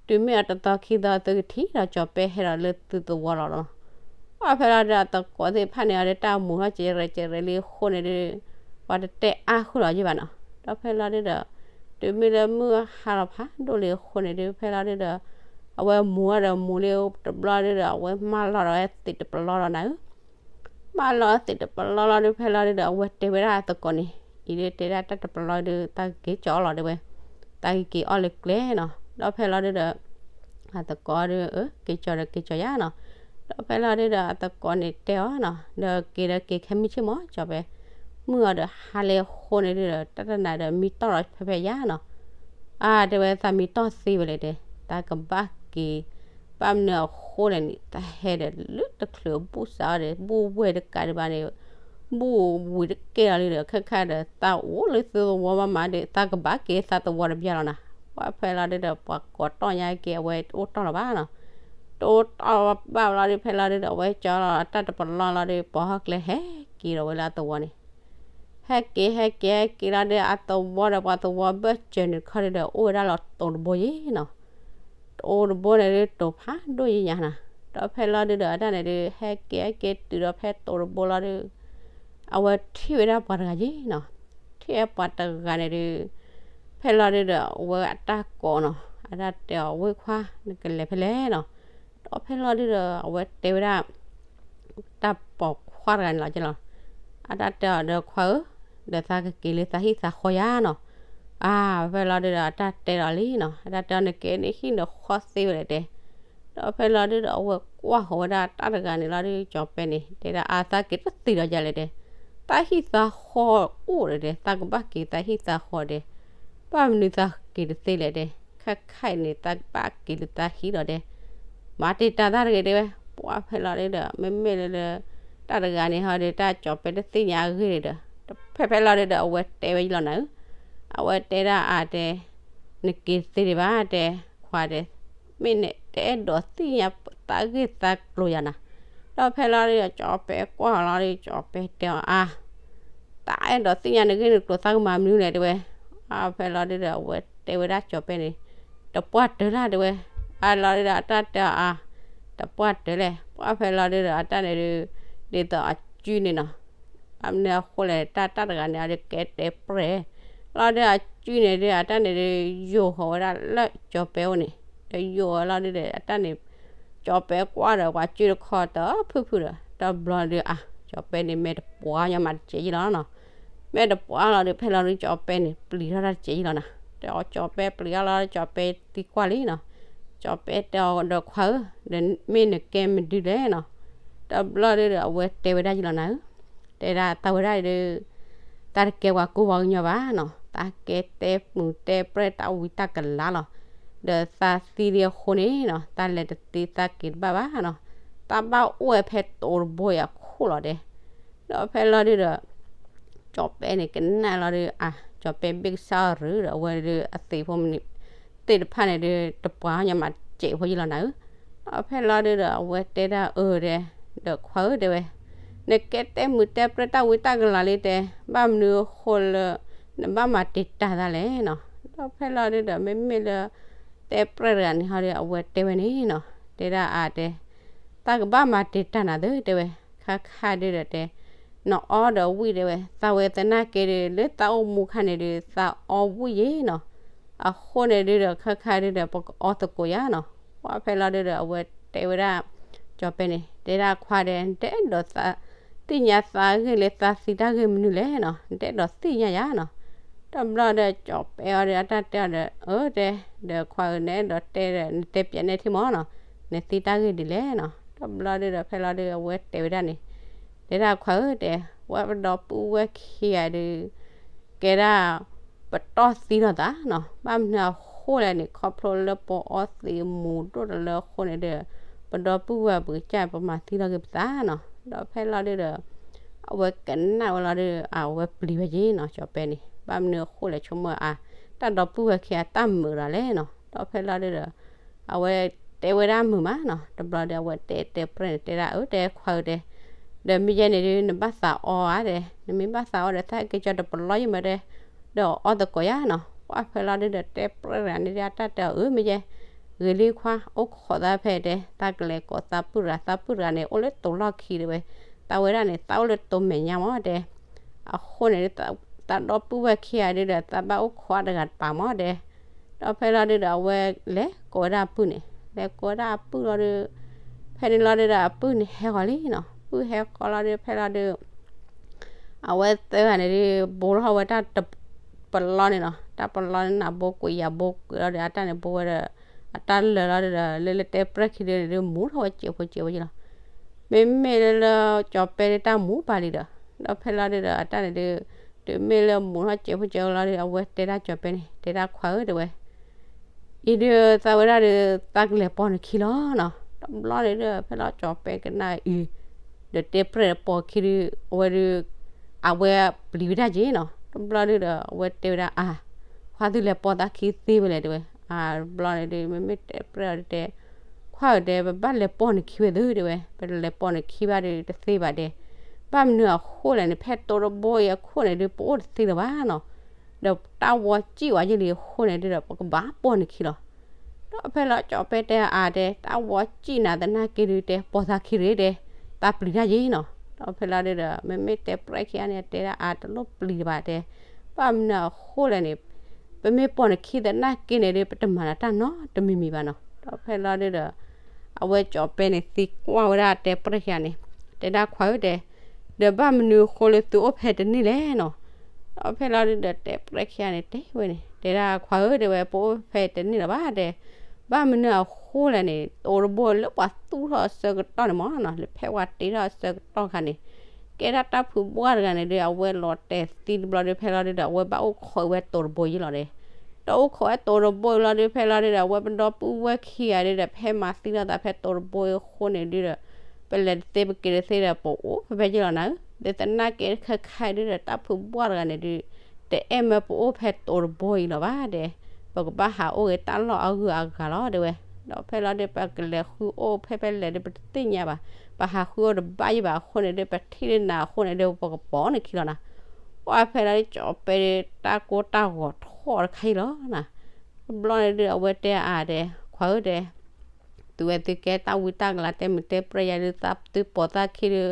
တုၤမ့ၢ်အတသီခံသီသုကထံၣ်ဒီးကၠီၤပဲဟဲဒီးလၢသုသဝီလီၤနီၤ, ပှၢ်ဖဲလီၤဒုဒီး အသကိးသ့ၣ်တဖၣ်န့ၣ်အီၤဒီး တၢ်မူၤထီၣ်ကဲးရဲၣ်ကဲးရဲၣ်လံအဃိန့ၣ်ဒု ပှၤတတဲအါဃုာ်လီၤယဲၢ်ဘၣ်နီၤ, ဒီးဖဲလီၤဒုဒီး တုၤမ့ၢ်လၢမုၢ်ဟါလီၤဖးဒိၣ်လံအဃိန့ၣ်ဒု ဖဲလီၤဒုဒီး အဝဲမူၤဒီးမူၤလံတဘျီဒုဒီး အဝဲမၢလီၤဒီးဝဲသံးတပလီလီၤနၤဧၢ မၢလီၤသံးတပလီလီၤဒု ဖဲလီၤဒုဒီး အဝဲတဲဝဲဒၣ်အသကိးန့ၣ် အံၤဒုတဲဒၣ်တၢ်တပလီဒု သးကက့ၤကၠီအီၣ်လီၤတဲဝဲ, သးကက့ၤအီၣ်လၢကျဲနီၤ, ဒီးဖဲလီၤဒုဒီး အသကိးဒု က့ၤကၠီဒီးက့ၤကၠီယါနီၤ, ဒီးဖဲလီၤဒုဒီး အသကိးန့ၣ်တဲအီၤနီၤ ဒီးက့ၤဒီးက့ၤခဲမုၢ်ဆ့ၣ်မီၤ ကၠီၤပဲ, မုၢ်အီၤဒီးဟါလၢအဃိန့ၣ်ဒုဒီး တၢ်တနၤဒီးမံတီၢ်လီၤဖဲဖဲယါနီၤ, အါ တဲဝဲသးမံတီၢ်သ့ဝဲလဲၣ်တဲ, သးကဘၣ်က့ၤ ဘၣ်မနုၤအဃိလဲၣ်န့ၣ် သးဟဲဒီးလၢတချုးဘူၣ်စးအီၤဒီး ဘူၣ်ဝဲတကးဒံးဘၣ်န့ၣ် ဘူၣ်ဝံၤတကဲလီၤလံဒီး ခဲခါဒီး သးအိၣ်လၢသုသဝီမးမးဒီး သးကဘၣ်က့ၤသးသဝီတဘျီလီၤနၤ, ပှၢ်ဖဲလီၤဒုဒီး ပှၤကိးတီၢ်ညါက့ၤ အဝဲတအိၣ်တီၢ်လီၤဘၣ်နီၤ, တအိၣ်တီၢ်ဘၣ်လီၤဒု ဖဲလီၤဒုဒီး အဝဲကၠီလီၤတၢ်တပလီလီၤဒု ပိာ်ဟီၣ်ကျဲဟဲက့ၤဒီးဝဲလၢအသဝီန့ၣ် ဟဲက့ၤ ဟဲက့ၤ ဟဲက့ၤလီၤဒု အသဝီဒီးပှၤသဝီဘၢၣ်စၢၤန့ၣ်တခီဒုဒီး အိၣ်ဝဲဒၣ်လီၤတိၤတဘိယဲနီၤ, တိၤတဘိန့ၣ်ဒု တိၤဖးဒိၣ်ယဲညါနီၤ, ဒီးဖဲလီၤဒုဒီး အတၢ်န့ၣ်ဒု ဟဲက့ၤ ဟဲက့ၤတုၤဒီးဖဲတိၤတဘိလီၤဒု အဝဲထံၣ်ဝဲဒၣ်ပှၤတဂၤယဲနီၤ, ထံၣ်ဝဲပှၤတဂၤန့ၣ်ဒု ဖဲလီၤဒုဒီး အဝဲအတၢ်ကိးနီၤ အတၢ်တဲအီၤ ဝ့ၢ်ခွါ နကလဲၤဖဲလဲၣ်နီၤ, ဒီးဖဲလီၤဒုဒီး အဝဲတဲဝဲဒၣ် တၢ်ပိာ်ခွါတဂၤန့ၣ်လီၤကလီၤ, အတၢ်တဲအီၤဒီး ခွါဧၢ, ဒီးသးကက့ၤလၢသးဟံၣ်သးဃီယါနီၤ, အါ ဖဲလီၤဒုဒီး အတၢ်တဲဒီးလံနီၤ, အတၢ်တဲအီၤ နက့ၤနဟံၣ်နဃီသ့ဝဲလဲၣ်တဲ, ဒီးဖဲလီၤဒုဒီး အဝဲကွၢ်ဃီၤဝဲဒၣ်တၢ်တဂၤန့ၣ်လီၤဒု ကၠီၤပဲန့ၣ် တဲဒၣ် အါ သးက့ၤတသ့ဒီးယၤလဲၣ်တဲ, သးဟံၣ်သးဃီအိၣ်ဒီးတဲ သးကဘၣ်က့ၤသးဟံၣ်သးဃီတဲ, ဘၣ်မနုၤသးက့ၤတသ့လဲၣ်တဲ, ခဲခါအံၤန့ၣ် သးကဘၣ်က့ၤလၢသးဟံၣ်လီၤတဲ, မၤတ့ၢ်တၢ်သၢ်တဂ့ၤတဲဝဲ, ပှၢ်ဖဲလီၤဒုဒီး မ့မ့ၢ်လၢ တၢ်တဂၤန့ၣ်ဟီဒု တၢ်ကၠီၤပဲတသ့ၣ်ညါအဂ့ၢ်န့ၣ်ဒီး ဖဲဖဲလီၤဒုဒီး အဝဲတဲဝဲယလီၤနၤဧၢ, အဝဲတဲဒၣ်အါတဲ နက့ၤတသ့ဒံးဘၣ်တဲ, ခွါတဲ, မ့ၢ်နတအဲၣ်ဒိးသ့ၣ်ညါတၢ်ဂ့ၢ်သးကျိၤယၤနၤ, ဒီးဖဲလီၤဒုဒီး ကၠီၤပဲကွၢ်လီၤဒု ကၠီၤပဲတဲအီၤအါ တၢ်အဲၣ်ဒိးသ့ၣ်ညါနဂ့ၢ်နကျိၤသးကမၤမနုၤလဲၣ်တဲဝဲ, အါ ဖဲလီၤဒုဒီး အဝဲတဲဝဲဒၣ်ကၠီၤပဲန့ၣ် တပှၢ်တၢၢ်လၢ်တဲဝဲ, အါလီၤဒုဒီး အတၢ်တဲအီၤအါ တပှၢ်တၢၢ်လဲၣ်, ပှၢ်ဖဲလီၤဒုဒီး အတၢ်န့ၣ်ဒု ဒ်သိးအကုန့ၣ်နီၤ, ဘၣ်မနုၤအဃိလဲၣ် တၢ်တၢ်တဂၤန့ၣ် အဒုးကဲတဲပြဲၢ် လီၤဒု အကုန့ၣ်ဒု အတၢ်န့ၣ်ဒု ယိာ်ဃီၤဝဲဒၣ်လၢကၠီၤပဲအိၣ်န့ၣ်, ဒီးယိာ်ဝဲလီၤဒုဒီး အတၢ်န့ၣ် ကၠီၤပဲကွၢ်ဒီး ပှၤကုတခီတဖုၣ်ဖုၣ်ဒီး တဘျီဒု အါ ကၠီၤပဲန့ၣ် မ့ၢ်တပှၢ်ညီမးတစဲးယံလီၤနီၤ, မ့ၢ်တပှၢ်လီၤဒု ဖဲလီၤဒု ကၠီၤပဲန့ၣ် ပျံၤထီၣ်တၢ်တစဲးယံလီၤနီၤ, ဒီးကၠီၤပဲပျံၤထီၣ်လီၤ ကၠီၤပဲသံကွၢ်လံနီၤ, ကၠီၤပဲတဲအီၤဒီး ခွါဧၢ, ဒီးမ့ၢ်နကဲမနုၤလဲၣ်နီၤ, တဘျီဒုဒီး အဝဲတဲဝဲဒၣ်ယလီၤနၤဧၢ တဲဒၣ်သးဝဲဒၣ်ဒု တၢ်တကဲပှၤကူပှၤကညီဘၣ်နီၤ, သးကဲတဲမုာ်တဲပြဲၢ်တၢ်ဝံတၢ်ကလၤလီၤ, ဒီးသးသံလံအဃိန့ၣ်နီၤ သးလဲၤတသ့သးက့ၤတဘၣ်ဘၣ်နီၤ, သးဘၣ်အိၣ်ဝဲဖဲတိၤတဘိအံၤအခိၣ်လီၤတဲ, ဒီးဖဲလီၤဒုဒီး ကၠီၤပဲန့ၣ် ကနၣ်လီၤဒု အါ ကၠီၤပဲဘ့ၣ်ကစၢ်အီၤရၢဒီး အဝဲဒုအသ့ၣ်ဖိမုၣ်သ့ၣ်တဖၣ်န့ၣ်ဒု တပှၢ်ညီမးတစဲးဖိယံလီၤနၤဧၢ, ဒီးဖဲလီၤဒုဒီး အဝဲတဲဒၣ်အၢတဲ, ဒီးခွါဧၢတဲဝဲ, နကဲတဲမုာ်တဲပြဲၢ်တၢ်ဝံတၢ်ကလၤလံတဲ, ဘၣ်မနုၤအဃိလၢ နဘၣ်မၤတံာ်တာ်သးလဲၣ်နီၤ. ဒီးဖဲလီၤဒုဒီး မ့မ့ၢ်လၢ တဲပြဲၢ်တဂၤန့ၣ်ဟီဒီး အဝဲတဲဝဲန့ၣ်နီၤ, တဲဒၣ်အါတဲ, တၢ်ကဘၣ်မၤတံာ်တာ်နၤသ့တဲဝဲ, ခါခါဒုဒီးတဲ, နအီဒီးဝံၣ်တဲဝဲ, သးဝဲသနာ်က့ဒီး လၢသးအိၣ်မူခါန့ၣ်ဒီး သးအီဝံၣ်ယ့နီၤ, အဃိန့ၣ်ဒုဒီး ခါခါဒုဒီး ပကအီသကိးယါနီၤ. ပှၢ်ဖဲလီၤဒုဒီး အဝဲတဲဝဲဒၣ် ကၠီၤပဲန့ၣ် တဲဒၣ်ခွါဒဲး နတအဲၣ်ဒိးသ့ၣ်ညါသးဂ့ၢ်လၢသးသံတၢ်ဂ့ၢ်မနုၤလဲၣ်နီၤ, နတအဲၣ်ဒိးသ့ၣ်ညါယါနီၤ. တဘျီဒီး ကၠီၤပဲအီၤဒီး အတၢ်တဲအီၤဒီး အၢတဲ, ဒီးခွါဧၢ နအဲၣ်ဒိးတဲဒီး နတဲပျဲးနဲၣ်ထံမၢ်နီၤ, နသံတၢ်ဂ့ၢ်ဒ်လဲၣ်နီၤ. တဘျီဒုဒီး ဖဲလီၤဒု အဝဲတဲဝဲဒၣ်န့ၣ်, တဲဒၣ်ခွါဧၢတဲ, ဝဲပဒီပုၢ်ဝဲၢ်ခံဂၤဒု ကဲဒၣ် ပတီၢ်သံလိာ်သးနီၤ, ဘၣ်မနုၤအဃိလဲၣ်န့ၣ် ခီဖျိလၢပအီသံးမူၤဒိၣ်တလၢအဃိန့ၣ်ဒီး ပဒီပုၢ်ဝဲၢ်ပကစၢ် ပမၤသံလိာ်က့ၤပသးနီၤ. ဒီးဖဲလီၤဒုဒီး အဝဲကနၣ်ဝဲလီၤဒု အဝဲပျံၤဝဲက့ၤနီၤ, ကၠီၤပဲန့ၣ် ဘၣ်မနုၤအဃိလဲၣ် ဆိကမိၣ်အါ တၢ်ဒီပုၢ်ဝဲၢ်ခံဂၤတၢ်မုာ်ဒီးလဲၣ်နီၤ. ဒီးဖဲလီၤဒုဒီး အဝဲတဲဝဲဒၣ်မုာ်မးနီၤ. တဘျီဒီး အဝဲတဲတဲပြဲၢ်န့ၣ် တဲဒၣ်အၢတဲခွါဧၢတဲ, ဒီးမ့ၢ်ယဲန့ၣ်ဒု နဘၣ်သးအီဧါတဲ, နမ့ၢ်ဘၣ်သးအီဒီး သးဟဲက့ၤကၠီတပလီၢ်ယံာ်မးတဲ, ဒီးအီသကိးယါနီၤ. ပှၢ်ဖဲလီၤဒုဒီး တဲပြဲၢ်တဂၤန့ၣ်ဒု အတၢ်တဲအီၤ အၢ မ့ၢ်ယဲ, ဂ့ၤလံခွါ အိၣ်ခိးသးဖဲတဲ, သးကလဲၤကိးသးပုၢ်တဂၤ, သးပုၢ်တဂၤန့ၣ် အိၣ်လၢတိၤလီၢ်ခံတဲဝဲ, သးဝဲဒၣ်န့ၣ် သးအိၣ်လၢတိၤမဲာ်ညါမးတဲ. အဃိန့ၣ်ဒု သးဒီပုၢ်ဝဲၢ်ခံဂၤဒုဒီး သးဘၣ်အိၣ်ခိးတဂၤတပၤမးတဲ. ဒီးဖဲလီၤဒုဒီး အဝဲလဲၤကိးဝဲဒၣ်အပုၢ်န့ၣ်, လဲၤကိးဝဲဒၣ်အပုၢ်လီၤဒု, ဖဲန့ၣ်လီၤဒုဒီး အပုၢ်န့ၣ်ဟဲဃီၤလံနီၤ. ပုၢ်ဟဲဃီၤလီၤဒု ဖဲလီၤဒု အဝဲသၢဂၤန့ၣ်ဒု ဘိထီၣ်ဝဲတၢ်တပလီၢ်န့ၣ်နီၤ, တၢ်ပလီၢ်န့ၣ် နဘိကွံာ်ယၤဘိကွံာ်လီၤဒီး အတၢ်န့ၣ်ဘိဝဲဒီး အတၢ်လၢာ်လီၤဒုဒီး လၢလၢတဲပြဲၢ်ခံဒုန့ၣ်ဒု မူထီၣ်ဝဲစဲးဖိစဲးဖိယ့လီၤ. မ့မ့ၢ်လၢလၢကၠီၤပဲဒုတၢ်မူပာ်လံဒီး, ဒီးဖဲလီၤဒုဒီး အတၢ်န့ၣ်ဒု တုၤမ့ၢ်လၢမူထီၣ်စဲးဖိစဲးဖိလီၤဒု အဝဲတဲဒၣ်ကၠီၤပဲန့ၣ် တဲဒၣ်ခွါဧၢတဲဝဲ အံၤဒု သးဝဲဒၣ်ဒီး သးကလဲၤပိာ်နခံလီၤနီၤ. တဘျီန့ၣ်ဒု ဖဲလီၤကၠီၤပဲကနၣ်အံၤ ဒီးတဲပြဲၢ်ဒီးပိာ်ခံဒု အဝဲဒု အဝဲပျံၤဝဲဒၣ်က့ၤနီၤ. တဘျီဒုဒီး အဝဲတဲဝဲဒၣ်အါ, ခွါသုလဲၤပိာ်သးခံသ့ဝဲလဲၣ်တဲဝဲ. အါ တဘျီန့ၣ်ဒု မ့မ့ၢ်တဲပြဲၢ်အီၤဒုတဲ, ခွါဧၢတဲ ပဘၣ်လဲၤပိာ်နခံဝဲသုတဲဝဲ, ပလဲၤပိာ်နခံဘၣ်ဒုတသ့ဘၣ်တဲ. ဘၣ်မနုၤအဃိလဲၣ်န့ၣ် ဖဲတိၤတဘိအံၤအခိၣ်န့ၣ်ဒု ပအိၣ်တသ့လၢၤဘၣ်နီၤ. ဒီးတၢ်ဝီစံၣ်ဝဲယ့လံအဃိန့ၣ်ဒုဒီး ပကဘၣ်ပိာ်နခံလီၤ. ဒီးဖဲလီၤကၠီၤပဲတဲအါတဲ တၢ်ဝီစံၣ်နၤသနာ်က့ဒုတဲ ပိာ်သးခံတဂ့ၤတဲ, သးပျံၤတၢ်ယ့နီၤ. ဒီးဖဲလီၤဒုဒီး မ့မ့ၢ်တဲပြဲၢ်ခံဂၤန့ၣ် တဲဒၣ်အါတလိၣ်ပျံၤတဘၣ်တဲ, ဘၣ်မနုၤအဃိလဲၣ်န့ၣ် ပမ့ၢ်ပိာ်နခံသနာ်က့န့ၣ်ဒု ပတမၤလၢတၢ်နီတမံၤမံၤဘၣ်နီၤ. ဒီးဖဲလီၤဒုဒီး အဝဲကၠီၤပဲန့ၣ်သံကွၢ်ဝဲဒၣ်တဲပြဲၢ်ခံဂၤန့ၣ်, တဲဒၣ်ခွါဧၢတဲ, ဒီးဘၣ်မနုၤအဃိလၢသုအိၣ်ဖဲတန့ၢ်လဲၣ်နီၤ. ဒီးဖဲလီၤဒုဒီးတဲပြဲၢ်ခံဂၤန့ၣ် တဲဝဲန့ၣ် တဲဒၣ်ခွါဧၢတဲဝဲ ပအိၣ်ဖဲတန့ၢ်လၢၤဘၣ်တဲ, ဘၣ်မနုၤအဃိလဲၣ်န့ၣ် တိၤတဘိလၢပှၤသူၣ်ထီၣ်အဆၢကတီၢ်န့ၣ်မးနီၤ, လၢဖဲပှၤတ့ထီၣ်အဆၢကတီၢ်ခါန့ၣ် ကဲဒၣ်တၢ်ဖုဘှၢ်တဂၤန့ၣ်ဒု အဝဲလီၤတဲာ်သံတဘျီဒု ဖဲလီၤဒုဒီး အဝဲဘၣ်အိၣ်ခိးဝဲတိၤတဘိယ့လီၤတဲ. ဒီးအိၣ်ခိးဝဲတိၤတဘိလီၤဒု ဖဲလီၤဒုဒီး အဝဲပဒီပုၢ်ဝဲၢ်ခံဂၤဒုဒီး ဖဲမၤသံလိာ်သးဖဲတိၤတဘိအံၤအဃိန့ၣ်ဒုဒီး ပလဲၤတသ့ပက့ၤတသ့ဒီး ပအိၣ်ဖဲဖဲယ့လီၤနၤဧၢ, ဒုသနာ်က့ခဲခါဒုဒီး တၢ်ဖုဘှၢ်တဂၤန့ၣ်ဒု တအဲၣ်မၢပအိၣ်ဖဲတိၤတဘိအံၤလီၤဘၣ်တဲ, ပကဘၣ်ဟးအိၣ်ဂ့ၤတၢ်လီၢ်အဂုၤအဂၤလီၤတဲဝဲ. ဒီးဖဲလီၤဒု ပကလဲၤဃုအိၣ်ဖဲဖဲလဲၣ်ဒု ပတသ့ၣ်ညါဘၣ်, ပဟးဃုအိၣ်တဘၣ်ယံၤဘၣ်အဃိန့ၣ်ဒု ပထံၣ်လၢနၤအဃိန့ၣ်ဒု ပကပိာ်နခံလီၤနၤ. ပှၢ်ဖဲလီၤဒု ကၠီၤပဲဒု တၢ်ကိၢ်တၢ်ဂီၤထီၣ်တခါအံၤလီၤနၤ. တဘျီန့ၣ်ဒု အဝဲတဲအါတဲ ခွါဧၢတဲ သုဝဲသုကဲတၢ်ဝံတၢ်ကလၤ တဲမုာ်တဲပြဲၢ်ယၤဒု သုပိာ်သးခံဒု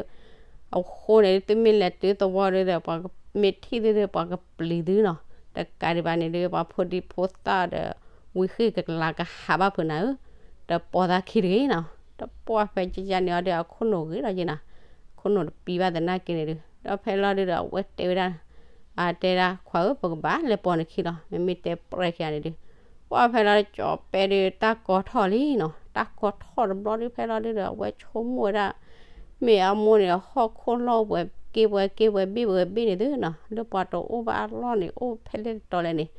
အဃိန့ၣ်ဒု သုမ့ၢ်လဲၤတုၤသဝီဒုဒီး ပှၤမ့ၢ်ထံၣ်သုဒု ပှၤကပျံၤသုနီၤ. တကးဒံးဘၣ်န့ၣ်ဒု ပှၤဖိဒံဖိသၣ်ဒီး ဝံဃ့ၢ်ကလၤကဟးဘၣ်ဖုးနၤဧၢ, ဒီးပိာ်သးခံတဂ့ၤနီၤ. ဒီးပှၢ်ဖဲကကန့ၣ်အီၤဒု အခိၣ်နူာ်ဂ့ၤလီၤယ့နၤ, အခိၣ်နူာ်တပံၤဘၣ်သနာ်က့န့ၣ်ဒု ဒီးဖဲလီၤဒုဒီး အဝဲတဲဝဲဒၣ် အတဲဒၣ် ခွါဧၢ ပကဘၣ်လဲၤပိာ်နခံလီၤ မ့မ့ၢ်တဲပြဲၢ်ခံဂၤန့ၣ်ဒု ပှၢ်ဖဲလီၤဒု ကၠီၤပဲဒု တၢ်ကီထီၣ်လံနီၤ. တၢ်ကီထီၣ်တဘျီဒု ဖဲလီၤဒုဒီး အဝဲဆိကမိၣ်ဝဲဒၣ် မ့ၢ်အမိၢ်န့ၣ် ဟီၣ်ခိၣ်လီၢ်ပှဲၤက့ပှဲၤက့ပှဲၤဘ့ၣ်ပှဲၤဘ့ၣ်န့ၣ်သုနီၤ, လၢပှၤတအိၣ်ဘၣ်အလီၢ်န့ၣ် အိၣ်ဖဲလဲၣ်တတီၤလဲၣ်န့ၣ်,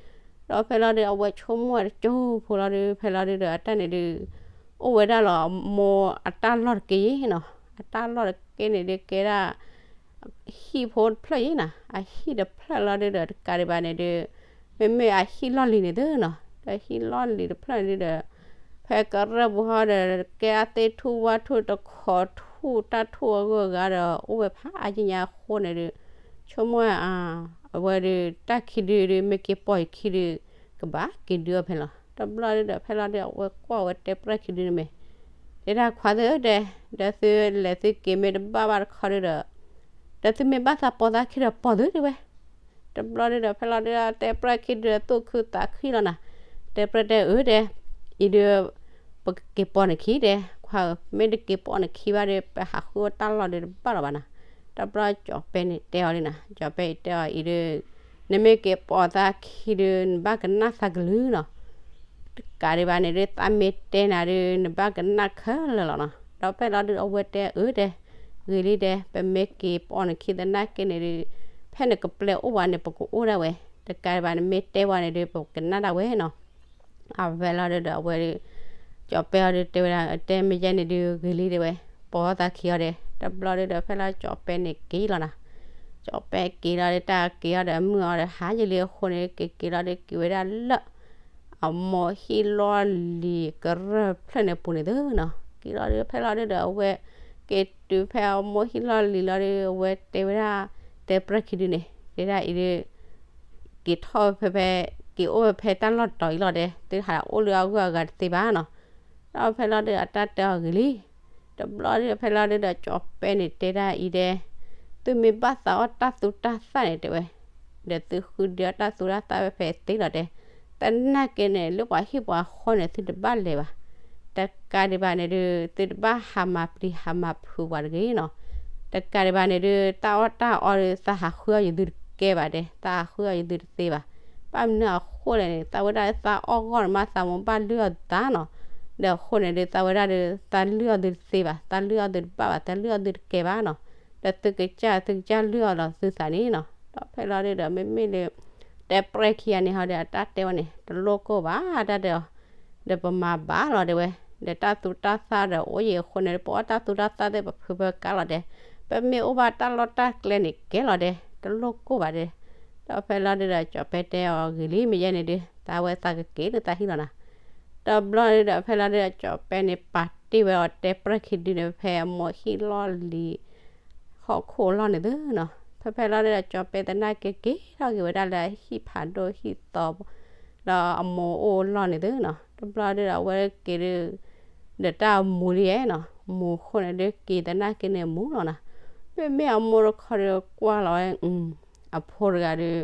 ဒီးဖဲလီၤဒု အဝဲဆိကမိၣ်ဝဲတကၠိဖိလီၤဒု ဖဲလီၤဒုဒီး အတၢ်န့ၣ်ဒု အိၣ်ဝဲဒၣ်လီၤ မိၢ်အတၢ်လီၢ်တက့ၢ်နီၤ, အတၢ်လီၢ်တက့ၢ်န့ၣ်ဒု ကဲဒၣ် ဟံၣ်ဖိတဖျၢၣ်ယ့နၤ, အဟံၣ်တဖျၢၣ်လီၤဒုဒီး တကးဒံးဘၣ်န့ၣ်ဒု မ့မ့ၢ်အဟံၣ်လီၢ်လံၤန့ၣ်သုနီၤ, ဒီးဟံၣ်လီၢ်လံၤတဖျၢၣ်န့ၣ်ဒုဒီး ဖဲကရၢၢ်ပူၤဟီဒီး ကဲအသ့ၣ်ထူၣ်ဝၣ်ထူၣ်တခီထူၣ်တၢ်ထူၣ်အဂုၤအဂၤဒီး အိၣ်ဝဲဖးအါကညါအဃိန့ၣ်ဒု ဆိကမိၣ်အါ အဝဲဒုးတၢ်ခံဒုဒုး မ့ၢ်က့ၤပိာ်ယခံဒုး ကဘၣ်က့ၤဒုးအီၤဖဲလီၤ. တဘျီဒုးဒီး ဖဲလီၤဒုး အဝဲကွၢ်ဝဲတဲပြဲၣ်ခံဒုန့ၣ်မ့ၢ် တဲဒၣ်ခွါသၢတဲ, ဒီးသုလဲၤသုက့ၤမ့ၢ်တဘၣ်ဘၣ်တခီဒုးဒီး ဒီးသုမ့ၢ်ဘၣ်သးပိာ်သးခံဒီးပိာ်သုတဲဝဲ. တဘျီဒုးဒီး ဖဲလီၤဒုးဒီး တဲပြဲၣ်ခံဒုးဒီး သူၣ်ခုသးခုလီၤနၤ. တဲပြဲၣ်တဲအၢတဲ, အံၤဒုး ပကက့ၤပိာ်နခံတဲ, ခွါဧၢ, မ့ၢ်တက့ၤပိာ်နခံဘၣ်ဒီး ပဟးဃုအီၣ်တၢ်လီၢ်ဒုးတဘၣ်လီၤဘၣ်နၤ. တဘျီကၠီၤပဲန့ၣ်တဲအီၤလံနၤ, ကၠီၤပဲအံၤတဲအီၤအံၤဒုး နမ့ၢ်က့ၤပိာ်သးခံဒုး နဘၣ်ကနၣ်သးကလုၢ်နီၤ. တကးဒံးဘၣ်န့ၣ်ဒုး သးမ့ၢ်တဲနၤဒုး နဘၣ်ကနၣ်ခဲလၢာ်လီၤနီၤ. ဒီးဖဲလီၤဒုးအဝဲတဲအၢတဲ, ဂ့ၤလံတဲ, ပမ့ၢ်က့ၤပိာ်နခံသနာ်က့န့ၣ်ဒုး ဖဲနကပျဲအိၣ်ဝဲန့ၣ် ပကအိၣ်ဒၣ်ဝဲ, တကးဒံးဘၣ်နမ့ၢ်တဲဝဲန့ၣ်ဒုး ပကနၣ်ဒၣ်ဝဲနီၤ. အဝဲလီၤဒုးဒီးအဝဲဒုး ကၠီၤပဲအီၤဒုးတဲဝဲဒၣ် တဲမ့ၢ်ယဲန့ၣ်ဒုး ဂ့ၤလံတဲဝဲ, ပိာ်သးခံအီၤတဲ. တဘျီဒုးဒီး ဖဲလီၤကၠီၤပဲန့ၣ်က့ၤလီၤနၤ. ကၠီၤပဲက့ၤလီၤဒုး တၢ်က့ၤအီၤဒီးအမုၢ်အီၤဒီး ဟးယံာ်လံအဃိန့ၣ် က့ၤက့ၤလီၤဒုး က့ၤဝဲဒၣ်လၢ အမိၢ်ဟံၣ်လီၢ်လံၤကရၢၢ်ဖျၢၣ်န့ၣ်ပူၤန့ၣ်သုနီၤ. က့ၤလီၤဒုး ဖဲလီၤဒုးဒီးအဝဲ က့ၤတုၤဖဲအမိၢ်ဟံၣ်လီၢ်လံၤလီၤဒုး အဝဲတဲဝဲဒၣ် တဲပြဲၣ်ခံဒုန့ၣ် တဲဒၣ်အံၤဒုး က့ၤထီၣ်ဖဲဖဲ က့ၤအိၣ်ဝဲဖဲတၢ်လီၢ်တတီၤအံၤလီၤတဲ, သုဟးအိၣ်လၢအဂုၤအဂၤတသ့ဘၣ်နီၤ. ဒီးဖဲလီၤဒုးအတၢ်တဲအီၤဂ့ၤလံ. တဘျီဒုးဖဲလီၤဒုးဒီးကၠီၤပဲန့ၣ်တဲဒၣ်အံၤဒဲ, သုမ့ၢ်ဘၣ်သးအီၣ်တၢ်သူတၢ်သၣ်န့ၣ်တဲဝဲ, ဒီးသုဃုဒုးအီၣ်တၢ်သူတၢ်သၣ်ဝဲဖဲသ့လီၤတဲ. သနာ်က့န့ၣ် လၢပှၤဟံၣ်ပှၤဃီန့ၣ် သုတဘၣ်လဲၤဘၣ်. တကးဒံးဘၣ်န့ၣ်ဒုး သုတဘၣ်ဟးမၤပျံၤဟးမၤဖုးပှၤတဂ့ၤနီၤ. တကးဒံးဘၣ်န့ၣ်ဒုး တၢ်အီၣ်တၢ်အီဒုး သးဟးဃုအီၣ်ယသုတကဲဘၣ်တဲ, သးဟးဃုအီၣ်ယသုတသ့ဘၣ်. ဘၣ်မနုၤအဃိလဲၣ်န့ၣ် သးဝဲဒၣ်သးအီၣ်ဂီၢ်န့ၣ်မး သးမိၢ်ဘၣ်လုၢ်အီၣ်သးနီၤ. ဒီးအဃိန့ၣ်ဒုး သးဝဲဒၣ်ဒုး သးလုၢ်အီၣ်သုတသ့ဘၣ်, သးလုၢ်အီၣ်သုတဘၣ်ဘၣ်, သးလုၢ်အီၣ်သုတကဲဘၣ်နီၤ. ဒီးသုကစၢ် သုကစၢ်လုၢ်အီၣ်လီၤသုသးန့ၣ်နီၤ. ဒီးဖဲလီၤဒုးဒီး မ့မ့ၢ်လၢ တဲပြဲၣ်ခံဂၤန့ၣ်ဟီဒီး အတၢ်တဲဝဲန့ၣ် တလိၣ်ကိၢ်ဘၣ်တၢ်တဲအီၤ, ဒီးပမၤဘၣ်လီၤတဲဝဲ, ဒီးတၢ်သူတၢ်သၣ်ဒီးအိၣ်ယံၤအဃိန့ၣ် ပအီၣ်တၢ်သူတၢ်သၣ်သ့ၣ် ပဖုပကါလီၤတဲ, ပမ့ၢ်အိၣ်ဘၣ်တၢ်လီၢ်တၢ်ကျဲန့ၣ်ကဲလီၤတဲ, တလိၣ်ကိၢ်ဘၣ်တဲ. ဒီးဖဲလီၤဒုးဒီး ကၠီၤပဲတဲအီၤဂ့ၤလံ မ့ၢ်ယဲန့ၣ်ဒုး သးဝဲသးကက့ၤလၢသးဟံၣ်လီၤနၤ. တဘျီဒုးဒီး ဖဲလီၤဒုးဒီး ကၠီၤပဲန့ၣ် ပာ်တ့ၢ်ဝဲအီၤတဲပြဲၣ်ခံဒုန့ၣ် ဖဲအမိၢ်ဟံၣ်လီၢ်လံၤ ဟီၣ်ခိၣ်အလီၢ်န့ၣ်သုနီၤ. ဖဲဖဲလီၤဒုးဒီး ကၠီၤပဲသနာ်က့ က့ၤထီၣ်က့ၤဝဲဒၣ်လၢဟံၣ်ဖးဒိၣ်ဟံၣ်သီ ဒီးအမိၢ်အိၣ်အလီၢ်န့ၣ်သုနီၤ. တဘျီဒုးဒီး အဝဲက့ၤဒုး ဒီးတၢ်အမူလံယဲနီၤ, မူအဃိန့ၣ်ဒုး က့ၤသနာ်က့န့ၣ်မူလီၤနၤ. မ့မ့ၢ်အမိၢ်တခီဒီးကွၢ်လီၤဝဲ အဖိတဂၤဒီး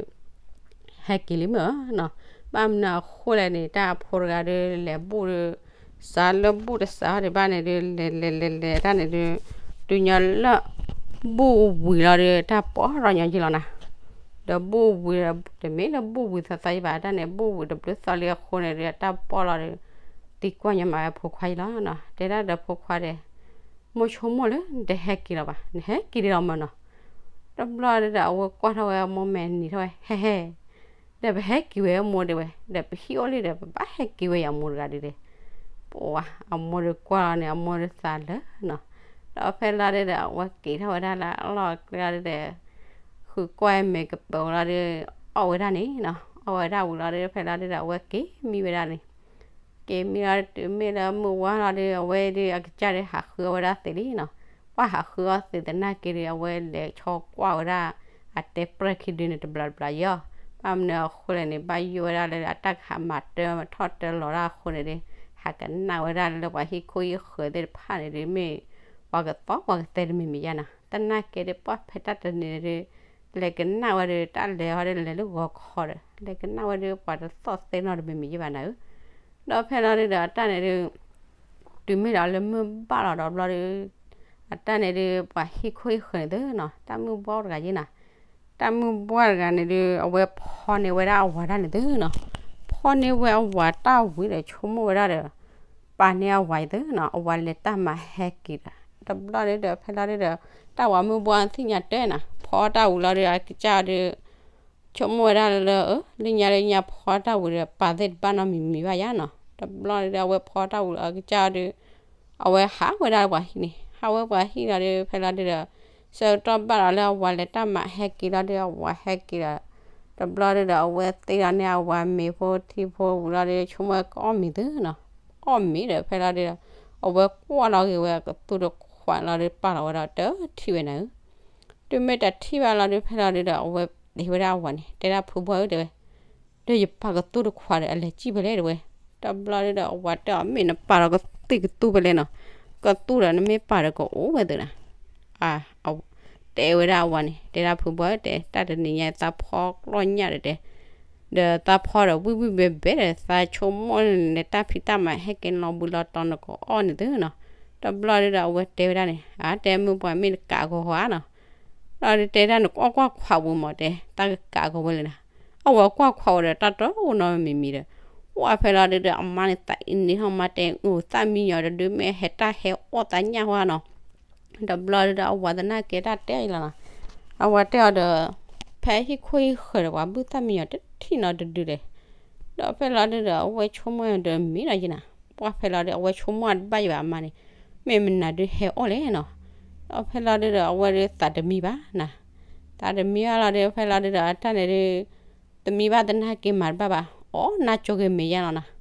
ဟဲက့ၤလံမ့ၢ်နီၤ. ဘၣ်မနုၤအဃိလဲၣ်န့ၣ် တၢ်အဖိတဂၤဒီး လဲၤဘူၣ်ဒီး စးလၢဘူၣ်တစးဒံးဘၣ်န့ၣ်ဒုး လဲၤလဲၤလဲၤလဲၤတၢ်န့ၣ်ဒုး တုၤညီလၢ ဘူၣ်ဝံၤလီၤဒီး တၢ်ပီၢ်ထီၣ်ညီယံလီၤနၤ. ဒီးဘူၣ်ဝံၤဒီး တမ့ၢ်လၢဘူၣ်ဝံၤသီသီယံဘၣ် တၢ်န့ၣ် ဘူၣ်ဝံၤတဘျုးသီလံအဃိန့ၣ်ဒီး တၢ်ပီၢ်လီၤဒီး သံကွၢ်ညီမးဝဲဖိခွါယံလီၤနီၤ. တဲဒၣ်ဒီးဖိခွါဒီး မိၢ်ဆိကမိၣ်လၢနတဟဲက့ၤလီၤဘၣ်, နဟဲက့ၤဒံးလီၤမ့ၢ်နီၤ. တဘျီဒုးဒီး အဝဲကွၢ်ထီၣ်ဝဲအမိၢ်မဲာ်နံၤထီၣ်ဝဲ ဟဲဟဲ ဒီးပဟဲက့ၤဝဲအမိၢ်တဲဝဲ, ဒီးပဟံၣ်အိၣ်လံဒီး ပဘၣ်ဟဲက့ၤဝဲယၤမိၢ်တဂၤဒုးဒီး ပှၤအမိၢ်ဒီးကွၢ်လီၤန့ၣ် အမိၢ်ဒီးသးလၢနီၤ. ဒီးဖဲလီၤဒုးဒီး အဝဲက့ၤထီၣ်ဝဲဒၣ်လၢအလီၢ်ကျါဒုးဒီး ဃုကွၢ်မဲာ်ကပၤလီၤဒုး အီၣ်ဝဲဒၣ်န့ၣ်နီၤ. အီၣ်ဝဲဒၣ်ဝံၤလီၤဒုး ဖဲလီၤဒုးဒီး အဝဲက့ၤမံဝဲဒၣ်န့ၣ် က့ၤမံလီၤဒုး တုၤမ့ၢ်လၢမုၢ်ဝါလီၤဒုး အဝဲဒုးအကစၢ်ဒီးဟးဃုအီၣ်ဝဲဒၣ်သ့လံနီၤ. ပှၤဟးဃုအီၣ်သ့သနာ်က့ဒီး အဝဲလဲၤဆီကွၢ်ဝဲဒၣ် အတဲပြဲၢ်ခံဒုန့ၣ် တဘျီတဘျီယီၤ. ဘၣ်မနုၤအဃိလဲၣ်န့ၣ် ဘၣ်ယိၣ်ဝဲဒၣ်လၢအတၢ်ကဟးမၤတၢ်မၤထီၣ်တၢ်လီၤတၢ်အဃိန့ၣ်ဒီး ဟးကနၣ်ဝဲဒၣ်လၢပှၤဟံၣ်ခိၣ်ဟံၣ်ဃၢၤသ့ၣ်တဖၣ်န့ၣ်ဒီး မ့ၢ်ပှၤကသီပှၤကသဲတမံၤမံၤယါနီၤ. သနာ်က့ဒီး ပှၤဖဲတၢ်တနံၤန့ၣ်ဒီး လဲၤကနၣ်ဝဲဒီး တၢ်လဲၤဟီဒီး လဲၤလၢဂီၤခီဒီး လဲၤကနၣ်ဝဲဒီး ပှၤတသီၣ်သဲနီတမံၤမံၤယါဘၣ်နၤဧၢ. ဒီးဖဲလီၤဒုးဒီး အတၢ်န့ၣ်ဒုး တုၤမ့ၢ်ဒီးလၢမုၢ်ဘၣ်လီၤဒီးဘျီဒီး အတၢ်န့ၣ်ဒုး ပှၤဟံၣ်ခိၣ်ဟံၣ်ဃၢၤန့ၣ်သုနီၤ တၢ်မုၢ်ဘှီၣ်တဂၤယ့နီၤ. တၢ်မုၢ်ဘှီၣ်တဂၤန့ၣ်ဒုး အဝဲဖီန့ၢ်ဝဲဒၣ်အဝၤတၢ်န့ၣ်သုနီၤ. ဖီန့ၢ်ဝဲအဝၤတၢ်ဝံၤဒီး ဆိကမိၣ်ဝဲဒၣ်ဒီး ပာ်န့ၢ်အဝၤအံၤသုနီၤ အဝၤလဲၤတၢ်မၤဟဲက့ၤဒီး တဘျီဒုးဒီး ဖဲလီၤဒုးဒီး တၢ်ဝၤမုၢ်ဘှီၣ်သ့ၣ်ညါတဲနီၤ ဖီတၢ်ဝံၤလီၤဒီး အကစၢ်ဒီး ဆိကမိၣ်ဝဲဒၣ်လၢ လၢညါလၢညါဖီတၢ်ဝံၤဒီး ပာ်သ့ၣ်တဘၣ်နီတမံၤမံၤဘၣ်ယါနီၤ. တဘျီဒုးဒီး အဝဲဖီတၢ်ဝံၤလီၤ အကစၢ်ဒီး အဝဲဟးဝဲဒၣ်ပှၤဟံၣ်န့ၣ် ဟးဝဲပှၤဟံၣ်လီၤဒီး ဖဲလီၤဒုးဒီး ဆၢကတီၢ်ဘၣ်လီၤလၢအဝၤလဲၤတၢ်မၤဟဲက့ၤလီၤဒီး အဝၤဟဲက့ၤဒီး တဘျီဒုးဒီး အဝဲသ့ၣ်လီၤန့ၢ်အဝၤမ့ၤဖိထံဖိဝံၤလီၤဒီး ဆိကမိၣ်ဝဲကအီၣ်မ့ၤသုနီၤ. အီၣ်မ့ၤဒီး ဖဲလီၤဒုးဒီး အဝဲကွၢ်လီၤဂ့ၤဝဲအကသူၣ်တခွးလီၤဒီး ပာ်လီၤဝဲဒီးတထံၣ်ဝဲနၤဧၢ. တုၤမ့ၢ်တထံၣ်ဘၣ်လီၤဒုး ဖဲလီၤဒုးဒီး အဝဲ တဲဝဲဒၣ်အဝၤန့ၣ် တဲဒၣ်ဖုဘှၢ်ဧၢ တဲဝဲ, ဒီးယပာ်ကသူၣ်တခွးဒီး အလဲၤစံၣ်ဖဲလဲၣ် တဲဝဲ. တဘျီဒုဒီး အဝၤတဲအီၤ မ့ၢ်နပာ်ဒီးကသ့ၣ်ကသူၣ်ဖဲလဲၣ်နီၤ, ကသူၣ်ဒီးနမ့ၢ်ပာ်ဒီးကအိၣ်ဝဲသ့နီၤ. တဲဝဲဒၣ်အဝၤန့ၣ် တဲဒၣ်ဖုဘှၢ်ဧၢ တဲ တၢ်တနံၤညါသးဖီကျီၢ်ညၣ်ဒီးတဲ ဒီးသးဖီဒီးဝံၣ်ဝံၣ်ဘဲဘဲဒီး သးဆိကမိၣ်န့ၣ် တၢ်ဖံးတၢ်မၤဟဲက့ၤလီၤဘှံးလီၤတီၤ နကအီၣ်န့ၣ်သ့နီၤ. တဘျီဒုဒီး အဝဲတဲဝဲဒၣ်န့ၣ် အတဲမုၢ်ပှၢ် မ့ၢ်တကးအဂီၤဧါနီၤ. ဒီးတဲဒၣ် နကအီၣ်ကွၢ်ခွးဝံၤမး တဲ တၢ်ကကးအဂီၤဝဲလဲၣ်နီၤ. အဝဲကွၢ်ခွးဝံၤဒီး တၢ်တအိၣ်နီတမံၤမံၤဒီး ကွၢ်ဖဲလီၤဒုဒီး အမါန့ၣ်သးအံၤန့ၣ်ထီၣ်မါ တဲအသၣ်မံယီၤတဒု မ့ၢ်ဟဲတၢ်ဟဲအီၣ်သးညၣ်ဟီနီၤ. တဘျီဒုဒီး အဝၤသနာ်က့ တၢ်တဲအီၤလီၤနီၤ. အဝၤတဲအီၤဒီး ဖဲဟံၣ်ခိၣ်ဟံၣ်ဃၢၤဒီး ပှၤဘုၣ်သၣ်မံယီၤတထံၣ်နီတဒုလဲၣ်. ဒီးဖဲလီၤဒုဒီး အဝဲဆိကမိၣ်ဒီး မ့ၢ်ဒီးယနၤ, ကွၢ်ဖဲလီၤဒု အဝဲဆိကမိၣ်တဘၣ်ယဘၣ် အမါန့ၣ် မ့ၢ်မနုၤဒုဟဲအီၣ်လဲၣ်နီၤ. ဒီးဖဲလီၤဒုဒီး အဝဲဒုသးတမံဘၣ်နၤ, သးတမံဘၣ်လီၤဒု ဖဲလီၤဒုဒီး အတၢ်န့ၣ်ဒု တမံဘၣ်သနာ်က့ မၤတဘၣ်ဘၣ် အီၣ်နၢ်ကၠိက့ၤမဲာ်ယါလီၤနီၤ.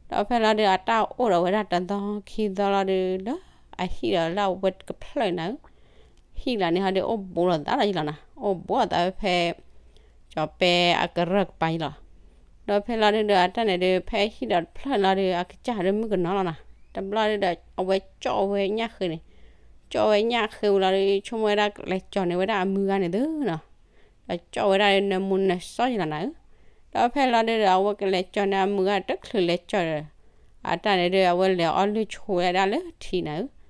ဒီးဖဲလီၤဒု အတၢ်အိၣ်ဒီးဝဲဒၣ်တသီခံသီလီၤဒု လၢအဟံၣ်ဒီးလၢအဝဲကဖျၢၣ်နၤဧၢ, ဟံၣ်လီၤန့ၣ်ဟီဒု အိၣ်ဘူးလိာ်သးလီၤယလီၤနီၤ, အိၣ်ဘူးလိာ်သးဖဲ ကၠီၤပဲအကရၢၢ်ကပၤယလီၤ. ဒီးဖဲလီၤဒုဒီး အတၢ်န့ၣ်ဒု ဖဲဟံၣ်ဒီးတဖျၢၣ်လီၤဒု အကစၢ်ဒုမုၣ်ကနီၤလီၤနီၤ. တဘျီဒုဒီး အဝဲကၠီၣ်ဝဲညၣ်ဃ့န့ၣ်, ကၠီၣ်ဝဲညၣ်ဃ့ဝံၤလီၤဒု ဆိကမိၣ်ဝဲဒၣ်ကလဲၤကၠီၤန့ၢ်ဝဲဒၣ်အမုၢ်ဂၤန့ၣ်သ့နီၤ. ဒီးကၠီၣ်ဝဲဒၣ်ဒု နၢမူနၢစီယလီၤနၤဧၢ. ဒီးဖဲလီၤဒုဒီး အဝဲကလဲၤကၠီၤန့ၢ်အမုၢ်ဂၤတချုးလဲၤကၠီၤဒီး အတၢ်န့ၣ်ဒု အဝဲလဲၤအီလုၢ်ဆိဝဲဒၣ်လၢထံနၤဧၢ.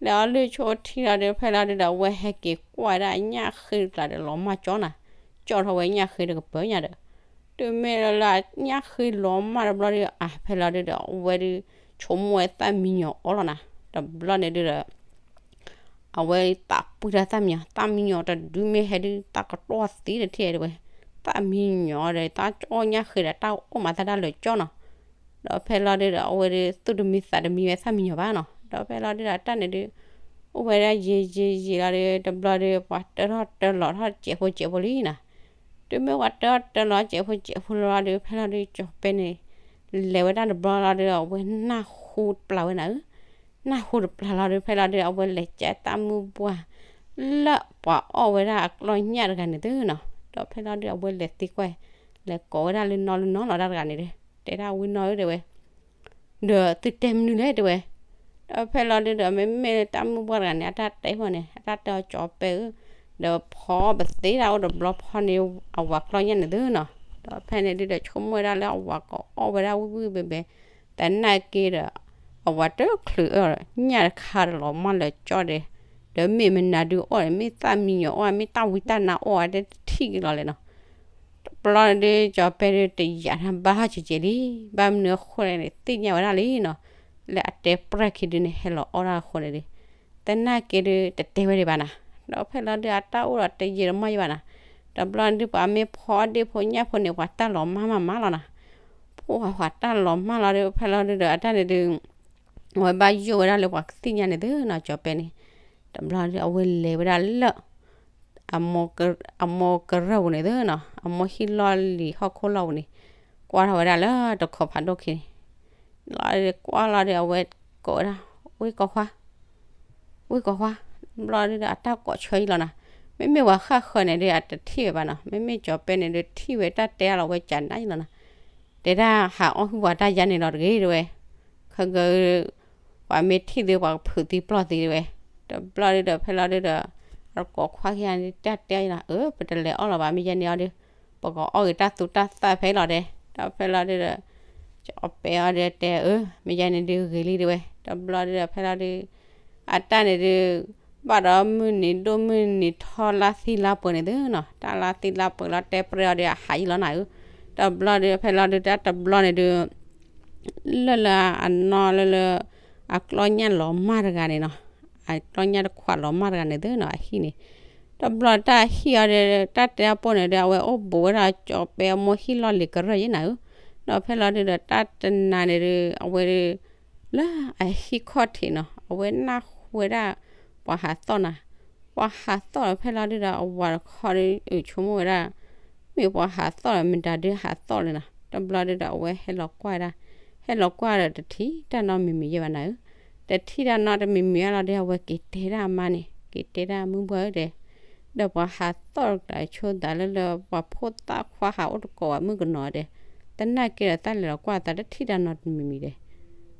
လဲၤအီလုၢ်ဆိထံလီၤဒု ဖဲလီၤဒုဒီး အဝဲဟဲက့ၤကွၢ်ဝဲဒၣ်အညၣ်ဃ့တကျါဒီး လီၤမၢ်ကၠီနၤ, ကၠီၣ်ထီၣ်ဝဲညၣ်ဃ့တကပၤညါဒီး တုၤမ့ၢ်လၢအညၣ်ဃ့လီၤမၢ်တဘျီဒု အဖဲလီၤဒုဒီး အဝဲဒု ဆိကမိၣ်ဝဲသၣ်မံညီၤအီၣ်လီၤနၤ. တဘျီန့ၣ်ဒုဒီး အဝဲသးပှံၢ်တၢ်သၣ်မံညီၤ, သၣ်မံညီၤတဒုမ့ၢ်ဟဲဒု သးကတီၢ်သံတထံၣ်တဲဝဲ, သၣ်မံညီၤဒီး တၢ်အီၣ်ညၣ်ဃ့ဒီး တၢ်အိၣ်မးသးတၢ်လၢာ်ကၠီနီၤ. ဒီးဖဲလီၤဒုဒီး အဝဲဒု သူၣ်တမံသးတမံဝဲသၣ်မံညီၤဘၣ်နီၤ. ဒီးဖဲလီၤဒုဒီး အတၢ်န့ၣ်ဒု အိၣ်ဝဲဒၣ်ယံာ်ယံာ်ယံာ်လီၤဒု တဘျီဒု ပှၤတၢထီၣ်တၢလီၤထီၣ်စဲးဖိစဲးဖိလံနီၤ. တုၤမ့ၢ်ပှၤတၢထီၣ်တၢလီၤစဲးဖိစဲးဖိလီၤဒု ဖဲလီၤဒု ကၠီၤပဲန့ၣ် လဲၤဝဲဒၣ်တဘျီလီၤဒု အဝဲနၢ်ဟူတပျၢ်ဝဲနၤဧၢ. နၢ်ဟူတပျၢ်လီၤဒု ဖဲလီၤဒု အဝဲလဲၤကၠီတၢ်မုၢ်ပှၢ် လၢပှၤအီၣ်ဝဲဒၣ်အကျီၢ်ညၣ်တဂၤန့ၣ်သ့နီၤ. ဒီးဖဲလီၤဒု အဝဲလဲၤသံကွၢ်, လဲၤကိးဝဲဒၣ်လၢနီလၢနီလီၤတၢ်တဂၤန့ၣ်ဒီး တဲဒၣ်ဝံနီၢ်ဧၢ တဲဝဲ ဒီးသုတဲမနုၤလဲၣ်တဲဝဲ. ဒီးဖဲလီၤဒုဒီး မ့မ့ၢ်တၢ်မုၢ်ပှၢ်တဂၤန့ၣ် အတၢ်တဲဖီန့ၣ် အတၢ်တဲအီၤ ကၠီၤပဲဧၢ, ဒီးဖီပသ့ဒၣ်အိၣ်တဘျီဖီန့ၣ် အဝၤကျီၢ်ညၣ်န့ၣ်သ့နီၤ. ဒီးဖဲန့ၣ်ဒုဒီး ဆိကမိၣ်ဝဲဒၣ်လၢအဝၤကအီၣ်ဝဲဒၣ်ဝံၣ်ဝံၣ်ဘဲဘဲ, သနာ်က့ဒီး အဝၤတချုးအီၣ်ညၣ်တခါဒီး လီၤမၢ်လၢာ်ကၠီဒီး ဒီးမ့ၢ်မနုၤဒုအီၣ်န့ၣ် မ့ၢ်သၣ်မံညီၤအီၣ် မ့ၢ်တၢ်ဝံတၢ်နါအီၣ် အတထံၣ်က့ၤလီၤလဲၣ်နီၤ. တဘျီန့ၣ်ဒု ကၠီၤပဲဒု တယာ်နၤဘၣ်ဟီၣ်စဲးစဲးလံ, ဘၣ်မနုၤအဃိလဲၣ်န့ၣ် သ့ၣ်ညါဝဲဒၣ်လံနီၤ. လၢအတဲပြဲၢ်ခံဒုန့ၣ် ဟဲလီၤအီၣ်ဒၣ်အဃိန့ၣ်ဒု သနာ်က့ဒု တတဲဝဲဒံးဘၣ်နၤ. ဒီးဖဲလီၤဒု အတၢ်အိၣ်ဒီးတယံာ်တမီၢ်ယံာ်ဘၣ်နၤ. တဘျီန့ၣ်ဒု ပှၤမ့ၢ်ဖီအီၣ်ဒ့ၣ်ဖိညၣ်ဖိန့ၣ် ပှၤတၢ်လီၤမၢ်မးမးလီၤနၤ. ပှၤပှၤတၢ်လီၤမၢ်လီၤဒု ဖဲလီၤဒုဒီး အတၢ်န့ၣ်ဒု အဝဲဘၣ်ယိၣ်ဝဲဒၣ်လၢပှၤကသ့ၣ်ညါန့ၣ်သ့နီၤ ကၠီၤပဲန့ၣ်. တဘျီဒု အဝဲလဲၤဝဲဒၣ်လၢ အမိၢ်ကရၢၢ်ပူၤန့ၣ်သ့နီၤ, အမိၢ်ဟံၣ်လီၢ်လံၤဟီၣ်ခိၣ်လီၢ်ပူၤန့ၣ်, ကွၢ်ထီၣ်ဝဲဒၣ်လၢတခီဖးဒိၣ်ခံန့ၣ်, လီၤကွၢ်လီၤဒီး အဝဲကိးဝဲဒၣ်, ဝ့ၢ်ကိာ်ခွါ, ဝ့ၢ်ကိာ်ခွါ, ဘျီဒုဒီး အတၢ်ကိးဆၢအံၤလီၤနၤ, မ့မ့ၢ်ပှၤဃၣ်ဃၢၤန့ၣ်ဒီး အတထံၣ်ဝဲဘၣ်နီၤ, မ့မ့ၢ်ကၠီၤပဲန့ၣ်ဒီး ထံၣ်ဝဲတၢ်တဲအါလီၤဝဲကနၣ်အံၤလီၤနၤ, တဲဒၣ်ဟးအီၣ်ဟုၣ်ပှၤတၢ်ယါန့ၣ်လီၤတဂ့ၤတဲဝဲ, ခဂၢၢ် ပှၤမ့ၢ်ထံၣ်သု ပှၤကဖုးသံပျီၢ်သံတဲဝဲ, တဘျီဒုဒီး ဖဲလီၤဒုဒီး အကိးခွါခံဂၤန့ၣ် တၢ်တဲအါလီၤ, အၢ ပတလဲၤအီၣ်လီၤဘၣ် မ့ၢ်ယဲန့ၣ်အီၤဒီး ပကအီၣ်ဂ့ၤတၢ်သူတၢ်သၣ်ဖဲလီၤတဲ, ဒီးဖဲလီၤဒုဒီး ကၠီၤပဲအီၤဒီးတဲ အၢ မ့ၢ်ယဲန့ၣ်ဒုဂ့ၤလံတဲဝဲ, တဘျီဒုဒီး ဖဲလီၤဒု အတၢ်န့ၣ်ဒု ဘၣ်ဒီးမုၢ်နံၤဒိၣ်မုၢ်နံၤထီလါသံလါပှဲၤန့ၣ်သ့နီၤ, တၢ်လါသံလါပှဲၤလီၤတဲပြဲအီၤဒီး အဟးယံၤလီၤနၤဧၢ, တဘျီဒု ဖဲလီၤဒု တၢ်တဘျီန့ၣ်ဒု လၢလၢအနီၢ်လၢလၢ အကျီၢ်ညၣ်လီၤမၢ်တဂၤန့ၣ်နီၤ, အကျီၢ်ညၣ်တခွးလီၤမၢ်တဂၤန့ၣ်သ့နီၤ အဟံၣ်န့ၣ်, တဘျီတၢ်ဟံၣ်အီၤဒီး တၢ်တဲအပိၢ်န့ၣ်ဒီး အဝဲအိၣ်ဘူးဝဲဒၣ်ကၠီၤပဲအမိၢ်ဟံၣ်လီၢ်လံၤကရၢၢ်ယဲနၤဧၢ, ဒီးဖဲလီၤဒုဒီး တၢ်တနၤန့ၣ်ဒု အဝဲဒု လၢအဟံၣ်ခီၣ်ထံးနီၤ အဝဲနၢ်ဟူဝဲဒၣ် ပှၤဟးသီၣ်နၤ, ပှၤဟးသီၣ်ဒီး ဖဲလီၤဒုဒီး အဝၤတခီဒု အုၣ်ဆိကမိၣ်ဝဲဒၣ် မ့ၢ်ပှၤဟးသီၣ်ဒီး မတၤဒုဟးသီၣ်လဲၣ်နီၤ, တဘျီဒုဒီး အဝဲဟဲလီၤကွၢ်ဝဲဒၣ်, ဟဲလီၤကွၢ်ဒီး တထံၣ်တၢ်နီတမံၤမံၤယဲဘၣ်နၤဧၢ, တထံၣ်တၢ်နီတမံၤမံၤအါလီၤဒီး အဝဲက့ၤတဲဒၣ်အမါန့ၣ် က့ၤတဲဒၣ်မုၢ်ဘှၢ်ဧၢတဲ ဒီးပှၤဟးသီၣ်တကျးဆိသးလၢလၢပှၤဖိသၣ်ခွါဟးအိၣ်တကိးဝဲမုၣ်ကနီၤဒဲး, သနာ်က့ဒီးသးလဲၤလီၤကွၢ်သးတထံၣ်တၢ်နီတမံၤမံၤဒဲး,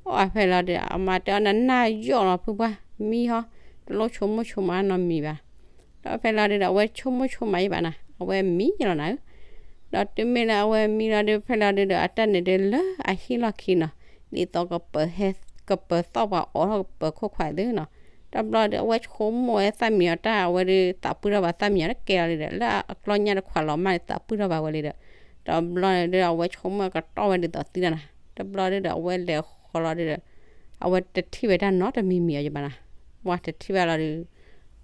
အိၣ်အဖဲလီၤဒီး အမါတဲအီၤနနၢ်ယီၣ်လီၤဖုပှၢ်, မံဟီ, တလိၣ်ဆိကမိၣ်ဆိကမးနီတမံၤဘၣ်. ဒီးဖဲလီၤဒုဒီး အဝဲဆိကမိၣ်ဆိကမးယံၤဘၣ်နၤ, အဝဲမံယံၤလီၤနၤဧၢ. ဒီးတုၤမ့ၢ်လၢအဝဲမံလီၤဒုး ဖဲလီၤဒုဒီး အတၢ်န့ၣ်ဒုးလၢအဟံၣ်လီၢ်ခံနီၤ, ဒ်သိးကပၢၤဟဲ, ကပၢၤသီၣ်ပှၤအိးထီၣ်ကပၢၤခိၣ်ခွါသုနီၤ. တဘျီဒီး အဝဲဆိကမိၣ်ဝဲသၣ်မံယီၤတၢ် အဝဲဒုးသးပှံၢ်ထီၣ်ဘၣ်သၣ်မံယီၤတကဲလီၤဒုဒီး လၢအကျီညၣ်တခွးလီၤမၢ်န့ၣ် သးပှံၢ်ထီၣ်ဘၣ်ဝဲလံဒီး, တဘျီန့ၣ်ဒုး အဝဲဆိကမိၣ်ကတီၢ်ဝဲဒ်သိးသံလီၤနၤ. တဘျီဒုဒီး အဝဲလဲၤဃီလီၤဒုဒီး အဝဲတထံၣ်ဝဲတၢ်နီတမံၤမံၤအီၤယဘၣ်နၤ, ပှၤတထံၣ်ဘၣ်လီၤ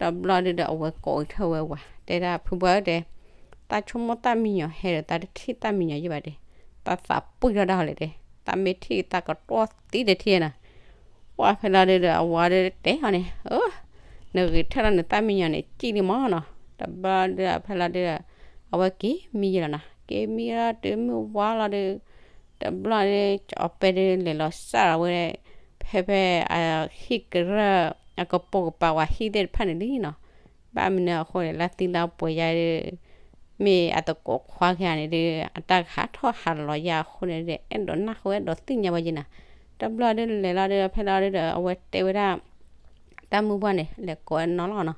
ဒုး, တဘျီဒုဒီး အဝဲကိးကထၢၣ်ဝဲဝၤ တဲဒၣ်ဖုပှၢ်ဧၢတဲ, သးဆိကမိၣ်သၣ်မံယီၤဟဲဒီး သးတထံၣ်သၣ်မံယီၤယဘၣ်တဲ, သးသးပှံၢ်ထီၣ်ဒၣ်ဟီလဲၣ်တဲ, သးမ့ၢ်ထံၣ်သးကတီၢ်သံတထံၣ်နၤ. ပှၤဖဲလီၤဒုဒီး အဝၤဒုတဲအီၤန့ၣ်, အၢ နဂ့ၤထၢၣ်လီၤနသၣ်မံယီၤန့ၣ် ကံၣ်လံမၢ်နီၤ. တဘျီဒုဒီး ဖဲလီၤဒုဒီး အဝဲက့ၤမံယံၤလီၤနၤ, က့ၤမံလီၤတုၤမုၢ်ဝါလီၤဒုး, တဘျီဒု ကၠီၤပဲဒုးလဲၤလီၤစၢ်လီၤဝဲ ဖဲဖဲအဟံၣ်ကရၢၢ် အကပိာ်ကပၤဝဲဟံၣ်သ့ၣ်တဖၣ်န့ၣ်လံနီၤ. ဘၣ်မနုၤအဃိန့ၣ် လၢသံလၢပှဲၤယါဒုး မ့ၢ်အသကိးခွါခံဂၤန့ၣ်ဒုး အတၢ်ကဟးထီၣ်ဟးလီၤယါအဃိန့ၣ်ဒုး အဲၣ်ဒိးနၢ်ဟူအဲၣ်ဒိးသ့ၣ်ညါဝဲယဲနၤ. တဘျီဒုလဲၤလီၤဒုး ဖဲလီၤဒုဒီး အဝဲတဲဝဲဒၣ် တၢ်မုၢ်ပှၢ်န့ၣ် လဲၤကိးဝဲနီၢ်လီၤနီၤ.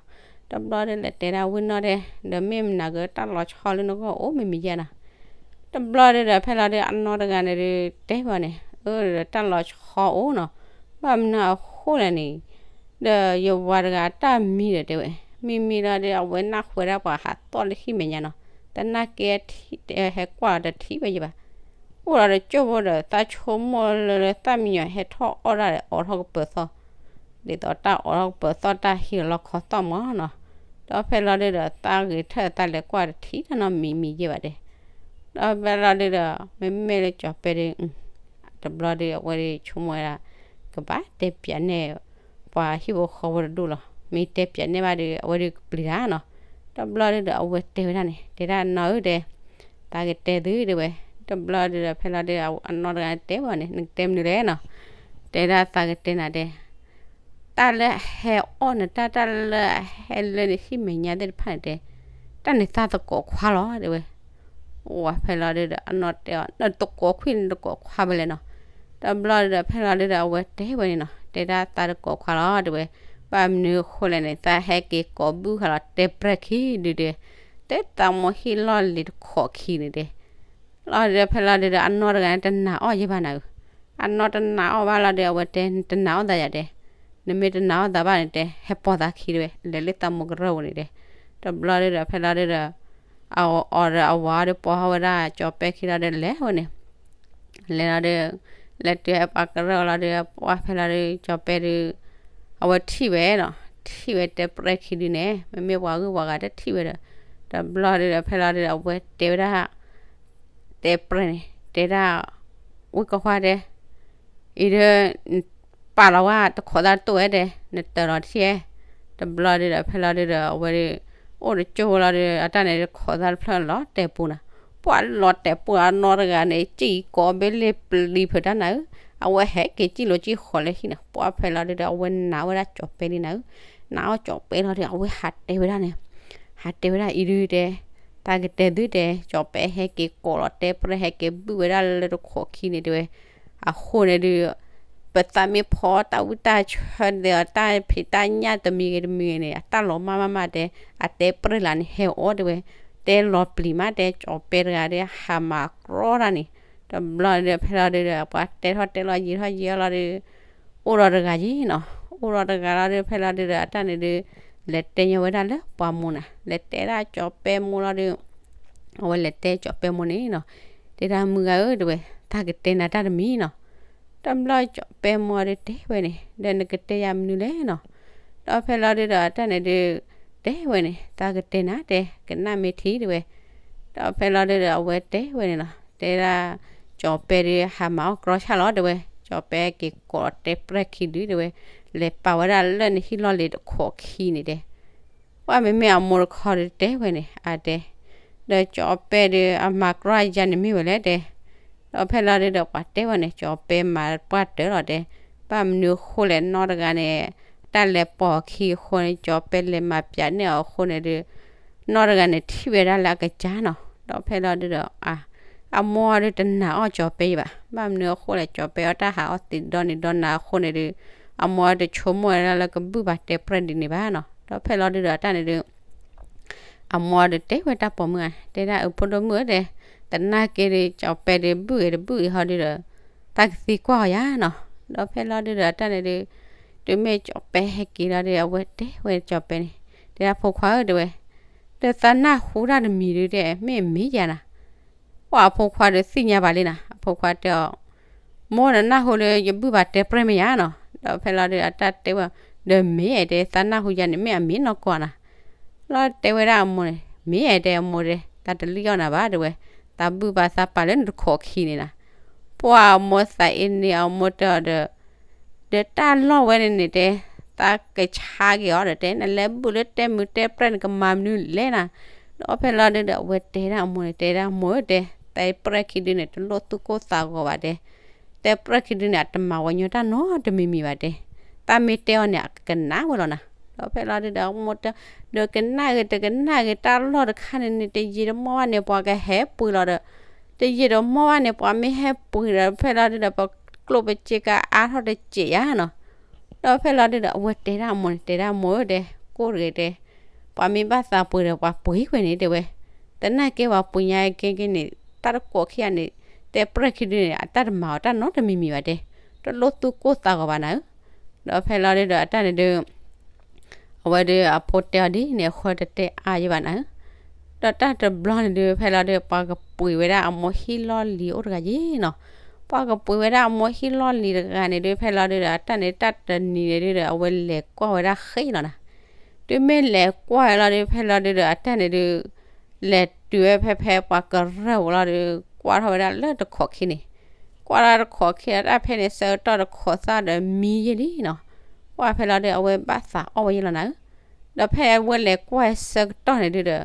တဘျီဒုလဲၤတဲဒၣ်ဝံၢ်နီၢ်ဒဲး ဒီးမ့ၢ်မနုၤကတၢ်လီၤဆီလၢနဂီၢ်အိၣ်မ့ၢ်မံၤယဲနၤ. တဘျီဒုဒီး ဖဲလီၤဒု အနီၢ်တဂၤန့ၣ်ဒုး တဲဝဲန့ၣ်, အၢ တၢ်လီၤဆီအိၣ်နီၤ, ဘၣ်မနုၤအဃိလဲၣ်န့ၣ်, ဒီးယဝၤတဂၤတၢ်မံဒီးတဲဝဲ, မံမံလီၤဒုး အဝဲနၢ်ဟူဝဲဒၣ်ပှၤဟးသီၣ်လၢဟံၣ်မဲာ်ညါနီၤ, သနာ်က့ ဟဲကွၢ်လီၤတထံၣ်ဝဲယဘၣ်. အိၣ်လီၤဒီးကၠိဖိဒီး သးဆိကမိၣ်လၢလၢသၣ်မံယီၤဟဲထီၣ်အီၣ်ဒၣ်ဒီးအိးထီၣ်ကပၢၤသီၣ်, ဒ်သိးတၢ်အိးထီၣ်ကပၢၤသီၣ်တၢ်ဟံးလီၤခီသီၣ်မၢ်နီၤ. ဒီးဖဲလီၤဒုဒီး သးဂ့ၤထၢၣ်သးလဲၤကွၢ်တထံၣ်တၢ်နီတမံၤမံၤယဲဘၣ်တဲ. ဒီးဖဲလီၤဒုဒီး မ့မ့ၢ်လၢကၠီၤပဲဒု တဘျီဒုအဝဲဒုးဆိကမိၣ်ဝဲဒၣ် ကဘၣ်တဲပၠးနဲၣ် ပှၤဟံၣ်ဖိဃီဖိတဒူၣ်လီၤ. မ့ၢ်တဲပၠးနဲၣ်ဘၣ်ဒုး အဝဲဒုးကပျံၤတၢ်နီၤ. တဘျီဒုဒီး အဝဲတဲဝဲဒၣ်န့ၣ် တဲဒၣ်နီၢ်ဧၢတဲ, သးကတဲသုတဲဝဲ. တဘျီဒုဒီး ဖဲလီၤဒု အနီၢ်တဂၤတဲဝဲန့ၣ် နကတဲမနုၤလဲၣ်နီၤ. တဲဒၣ်သးကတဲနၤတဲ တၢ်လၢအဟဲအီၣ်နတၢ် တၢ်လၢအဟဲလၢနဟံၣ်မဲာ်ညါသ့ၣ်တဖၣ်န့ၣ်တဲ, တၢ်န့ၣ်သးသကိးခွါလီၤတဲဝဲ. အိၣ်ဖဲလီၤဒုဒီး အနီၢ်တဲအီၤ နတကိးခွံၣ်နတကိးခွါဖဲလဲၣ်နီၤ. တဘျီဒုဒီး ဖဲလီၤဒုဒီး အဝဲတဲဝဲန့ၣ်နီၤ တဲဒၣ်သးတကိးခွါလီၤတဲဝဲ. ဘၣ်မနုၤအဃိလဲၣ်န့ၣ် သးဟဲက့ၤကိးဘုၣ်ဃာ်လီၤတဲပြဲၢ်ခံဒုတဲ, တဲသးမိၢ်ဟံၣ်လီၢ်လံၤတခိးခံန့ၣ်တဲ လီၤဒုဒီး ဖဲလီၤဒုဒီး အနီၢ်တဂၤန့ၣ် တနာ်အီၣ်ယဲဘၣ်နၤဧၢ. အနီၢ်တနာ်အီၣ်ဘၣ်လီၤဒုဒီး အဝဲတဲ နတနာ်အီၣ်သးယၤတဲ, နမ့ၢ်တနာ်အီၣ်သးဘၣ်န့ၣ်တဲ ဟဲပိာ်သးခံတဲဝဲ လဲၤလၢသးမိၢ်ကရၢၢ်ပူၤန့ၣ်တဲ. တဘျီဒုဒီး ဖဲလီၤဒုဒီး အအီၤဒီးအဝၤဒီးပိာ်ဟီၣ်ဝဲဒၣ်ကၠီၤပဲခံလီၤဒုဒီး လဲၤဝဲန့ၣ် လဲၤလီၤဒုး လဲၤတုၤဟဲပှၤကရၢၢ်လီၤဒုး ပှၢ်ဖဲလီၤဒုး ကၠီၤပဲဒုး အဝဲထံၣ်ဝဲနီၤ, ထံၣ်ဝဲတဲပြဲၢ်ခံဒုန့ၣ် မ့မ့ၢ်ပှၤဂုၢ်ပှၤဂၤတထံၣ်ဝဲဒီး တဘျီဒုဒီး ဖဲလီၤဒုး အဝဲတဲဝဲဒၣ် တဲပြဲၢ်န့ၣ် တဲဒၣ် ဝံၢ်ကီၢ်ခွါတဲ အံၤဒုး ပာ်လီၤဝဲတခိးသၣ်တတိၢ်ဝဲတဲ နတၢၤလီၤတထံၣ်ဧဲ. တဘျီဒုဒီး ဖဲလီၤဒုဒီး အဝဲဒုး အိၣ်တကၠိဖိလီၤဒုး အတၢ်န့ၣ်တခိးသၣ်တဖျၢၣ်လီၤတဲာ်ပူၤနၤ, ပှၢ်လီၤတဲာ်ပူၤအနီၢ်တဂၤန့ၣ် စံၣ်ကိးဘ့ၣ်လ့ၣ်ပျံၤဖုးတၢ်နၤဧၢ. အဝဲဟဲက့ၤစံၣ်လိာ်စံၣ်ဃီၤလၢဟံၣ်န့ၣ် ပှၢ်ဖဲလီၤဒုဒီး အဝဲနာ်ဝဲဒၣ်ကၠီၤပဲလံနၤဧၢ. နာ်အီၣ်ကၠီၤပဲလီၤဒုး အဝဲဟးတဲဝဲဒၣ်န့ၣ် ဟးတဲဝဲဒၣ်အံၤဒုတဲ သးကတဲသုတဲ ကၠီၤပဲဟဲက့ၤကိးလီၤတဲပြဲၢ် ဟဲက့ၤဘုၣ်ဝဲဒၣ်လၢတခိးခံန့ၣ်တဲဝဲ. အဃိန့ၣ်ဒုး ပသးမ့ၢ်ဖီတၢ်ဝံၣ်တၢ်ဆၢဒီး တၢ်ဖံးတၢ်ညၣ်တမံၤဂ့ၤတမံၤဂ့ၤန့ၣ် အတၢ်လီၤမၢ်မးမးတဲ အတဲပြဲၢ်လၢန့ၣ်ဟဲအီၤတဲဝဲ. တဲလီၤပျံၤမးတဲ ကၠီၤပဲတဂၤဒီး ဟးမၤကြီတၢ်န့ၣ် တဘျီဒီး ဖဲလီၤဒုဒီး ပှၤတဲထီၣ်တဲလီၤယံၤထီၣ်ယံၤအီၤလီၤဒုး အိၣ်ဒီးတဂၤယံၤနီၤ, အိၣ်ဒီးတဂၤလီၤဒုး ဖဲလီၤဒုဒီး အတၢ်န့ၣ်ဒုး လဲၤတဲညီဝဲဒၣ်လၢပှၤမိၢ်နၤ, လဲၤတဲဒၣ်ကၠီၤပဲမိၢ်လီၤဒုး အဝဲလဲၤတဲကၠီၤပဲမိၢ်န့ၣ်နီၤ, တဲဒၣ်မုၢ်ဂၤဧၢ တဲဝဲ, တၢ်ကတဲနၤတၢ်တမံၤနီၤ. တဘျီကၠီၤပဲမိၢ်ဒုးတဲဝဲန့ၣ် ဒီးနကတဲယၤမနုၤလဲၣ်နီၤ. ဒီးဖဲလီၤဒုဒီး အတၢ်န့ၣ်ဒုး တဲဝဲန့ၣ် တၢ်ကတဲနၤတဲ ကနၣ်မ့ၢ်ထံတဲဝဲ. ဒီးဖဲလီၤဒုဒီး အဝဲတဲဝဲန့ၣ်နီၤ, တဲဒၣ် ကၠီၤပဲဒုး ဟးမၤအီၣ်ကြီဆၣ်လီၤတဲဝဲ, ကၠီၤပဲက့ၤကိးလီၤတဲပြဲၢ်ခံဒုတဲဝဲ, လဲၤပာ်ဝဲဒၣ်လၢနဟံၣ်လီၢ်လံၤတခိးခံန့ၣ်တဲ ပှၢ်မ့မ့ၢ်အမိၢ်တခီဒုးတဲဝဲန့ၣ် အတဲ, ဒီးကၠီၤပဲဒုး အမၤကြီယၤန့ၣ်မ့ၢ်ဝဲလဲၣ်တဲ. ဒီးဖဲလီၤဒုဒီး ပှၤတဲဝဲန့ၣ် ကၠီၤပဲမၤပှၢ်တၢၢ်လီၤတဲ, ဘၣ်မနုၤအဃိလဲၣ်နီတဂၤန့ၣ် တၢ်လဲၤပိာ်အခံအဃိန့ၣ် ကၠီၤပဲလဲၤမၤပၠးန့ၢ်အီၤအဃိန့ၣ်ဒုး နီၢ်တဂၤန့ၣ်ထံၣ်ဝဲဒၣ်လၢအကစၢ်နီၤ. ဒီးဖဲလီၤဒုဒီး အမိၢ်အီၤဒုတနာ်အီၣ်ကၠီၤပဲာ်ဘၣ်, ဘၣ်မနုၤအဃိလဲၣ် ကၠီၤပဲာ်အီၣ်တၢ်ဟးအီၣ်သံးဒီနံၤဒီနၤအဃိန့ၣ်ဒုး အမိၢ်အီၤတဆိကမိၣ်ဝဲဒၣ်လၢကဘုၣ်ဘၣ်တဲပြဲၢ်ဒ်န့ၣ်ဘၣ်နီၤ. ဒီးဖဲလီၤဒုဒီးအတၢ်န့ၣ်ဒုး အမိၢ်အီၤဒုတဲဝဲတၢ်ပိာ်မုၣ်ဧါ, တဲဒၣ်အဖိဒိၣ်မုၣ်ဧၢတဲ, သနာ်က့ဒုးကၠီၤပဲာ်ဒုးဘုၣ်ဂ့ၤတဘုၣ်ဂ့ၤဟီဒုဒီး သးကသံကွၢ်အီၤယါနီၤ. ဒီးဖဲလီၤဒုဒီးအတၢ်န့ၣ်ဒုး တုၤမ့ၢ်ကၠီၤပဲာ်ဟဲက့ၤလီၤဒုး အဝဲတဲဝဲကၠီၤပဲာ်န့ၣ်, တဲဒၣ်ဖိခွါဧၢတဲဝဲ, လၢသးနၢ်ဟူတၢ်တမံၤဒုတဲ မ့ၢ်အမ့ၢ်ယါနၤ. ပှၤအဖိခွါဒီးသ့ၣ်ညါဘၣ်လံနၤ, အဖိခွါတဲအီၤ, မိၢ်နနၢ်ဟူလၢယဘုၣ်ဘၣ်တဲပြဲၢ်မ့ၢ်ယါနီၤ. ဒီးဖဲလီၤဒုးအတၢ်တဲဝဲ, ဒီးမ့ၢ်အဲၣ်တဲ သးနၢ်ဟူယါန့ၣ် မ့ၢ်အမ့ၢ်နီၢ်ကီၢ်နၤ. လီၤတဲဝဲဒၣ်အမိၢ်န့ၣ်, မ့ၢ်အဲၣ်တဲအမိၢ်တဲ, သးတလံၣ်အီၣ်နၤဘၣ်တဲဝဲ, သးဘုၣ်ဘၣ်သးပာ်လၢနတခိးခံန့ၣ်နၤ. ပှၤအမိၢ်သးအ့န့ၣ်အမိၢ်တဲအီၤဒီး ဒီးတၢ်လီၢ်ဝဲန့ၣ်န့ၣ်တဲ, သးကဆါက့ၤအီၤဒီးတဲ နလဲၤဘုၣ်လၢတဲမုာ်တဲပြဲၢ်နကမၤမနုၤလဲၣ်နၤ. ဒီးဖဲလီၤဒုဒီးအဝဲတဲဒၣ်အမိၢ်န့ၣ် တဲဒၣ်မိၢ်ဧၢတဲ, တဲပြဲၢ်ခံဒုန့ၣ် တလိၣ်သူၣ်ကိၢ်သးဂီၤဘၣ်တဲ, တဲပြဲၢ်ခံဒုန့ၣ် အတမၤဝဲညီတၢ်နီတမံၤမံၤဘၣ်တဲ, တၢ်မ့ၢ်တဲအီၤန့ၣ် အကနၣ်ဝဲလီၤနၤ. ဒီးဖဲလီၤဒုဒီးအမိၢ်တဲ, ဒီးကနၣ်ဂ့ၤတကနၣ်ဂ့ၤ တၢ်လီၢ်တခါန့ၣ်န့ၣ် တယံာ်တမီၢ်ဘၣ်န့ၣ် ပှၤကဟဲပှ့ၤလီၤဒီး တယံာ်တမီၢ်ဘၣ်န့ၣ် ပှၤမ့ၢ်ဟဲပှ့ၤဒီး ဖဲလီၤဒုဒီး ပကျိၣ်ပစ့ကါအါထီၣ်တစဲးယါနီၤ. ဒီးဖဲလီၤဒုဒီး အဝဲတဲဒၣ်အမိၢ်န့ၣ် တဲဒၣ်မိၢ်ဧၢတဲ, ကိၢ်တဂ့ၤတဲ, ပှၤမ့ၢ်ဘၣ်သးပှ့ၤဒီး ပှၤပှ့ၤကွံာ်န့ၣ်တဲဝဲ, သနာ်က့ပှၤပှ့ၤညါက့က့န့ၣ် တၢ်တကိးခံဂၤန့ၣ် တဲပြဲၢ်ခံဒုန့ၣ် အတၢ်တမၤအီၤတၢ်နီတမံၤမံၤဘၣ်တဲ, တလိၣ်သူၣ်ကိၢ်သးဂီၤဘၣ်နၤဧၢ. ဒီးဖဲလီၤဒုဒီးအတၢ်န့ၣ်ဒု အဝဲဒုးအဖိတဲအီၤဒ်န့ၣ်အဃိတတဲအါယဘၣ်နၤဧၢ. ဒီးတၢ်တဘျီန့ၣ်ဒုး ဖဲလီၤဒုး ပှၤကပှ့ၤဝဲဒၣ်အမိၢ်ဟံၣ်လီၢ်လံၤအိၣ်တဂၤယ့ၣ်နီၤ. ပှၤကပှ့ၤဝဲဒၣ်အမိၢ်ဟံၣ်လီၢ်လံၤတဂၤန့ၣ်ဒုး ဖဲလီၤဒုးဒီး အတၢ်န့ၣ်တၢ်တနံၤန့ၣ်ဒုးဒီး အဝဲလဲၤကွၢ်ဝဲဒၣ်ဃ့လီၤနၤ. တုၤမ့ၢ်လဲၤကွၢ်လီၤဒုး ဖဲလီၤဒုးဒီး အတၢ်န့ၣ်ဒုး လဲၤတုၤဝဲဖဲဖဲပှၤကရၢၢ်ဝဲလီၤဒုး ကွၢ်ထီၣ်ဝဲဒၣ်လၢတခိးခံန့ၣ်, ကွၢ်လၢတခိးခံ အတၢ်ဖဲန့ၣ်ဆၢကတီၢ်တခိးသၣ်ဒီးမံယ့ၣ်လံနီၤ. ပှၤဖဲလီၤဒုး အဝဲဘၣ်သးအီၣ်ဝဲယ့ၣ်လီၤနၤဧၢ. ဒီးဖဲအဝဲလဲၤကွၢ်ဆၢကတီၢ်န့ၣ်ဒုးဒီး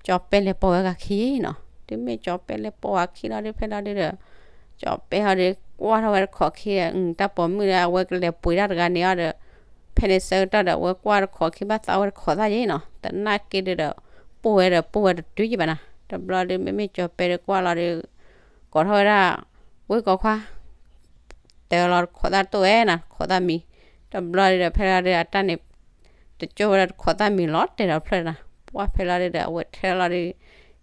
ကၠီၤပဲလဲၤပိာ်ဝဲဂၤခံယ့ၣ်နီၤ. တုၤမ့ၢ်ကၠီၤပဲလဲၤပိာ်ဝဲခံလီၤဒုး ဖဲလီၤဒုးဒီး ကၠီၤပဲဟီဒုး ကွၢ်ထီၣ်ဝဲတခိးခံဒီး တၢ်ပိာ်မုၣ်ဒီး အဝဲကလဲၤပှ့ၤတၢ်တဂၤန့ၣ်အီၤဒီး ဖဲန့ၣ်ဆၢကတီၢ်ဒီး အဝဲကွၢ်တခိးခံဘၣ်သးဝဲတခိးသၣ်ယ့ၣ်နီၤ. သနာ်က့ဒုးဒီး ပိၢ်ဝဲဒီးပိၢ်ဝဲတတုၤယ့ၣ်ဘၣ်နၤ. တဘျီဒုး မ့မ့ၢ်ကၠီၤပဲဒုးကွၢ်လီၤဒုး ကိးထီၣ်ဝဲဒၣ် ဝ့ၢ်ကိးခွါ တဲလီၤတခိးသၣ်တိၢ်ဝဲနၤ တခိးသၣ်မံၤ. တဘျီဒုးဒီး ဖဲလီၤဒုးအတၢ်န့ၣ် တကၠိၢ်ဝဲဒၣ်တခိးသၣ်မံၤလီၤတဲာ်ဒီးဖျၢၣ်နၤ. ပှၤဖဲလီၤဒုးဒီး အဝဲထဲလီၤဒုး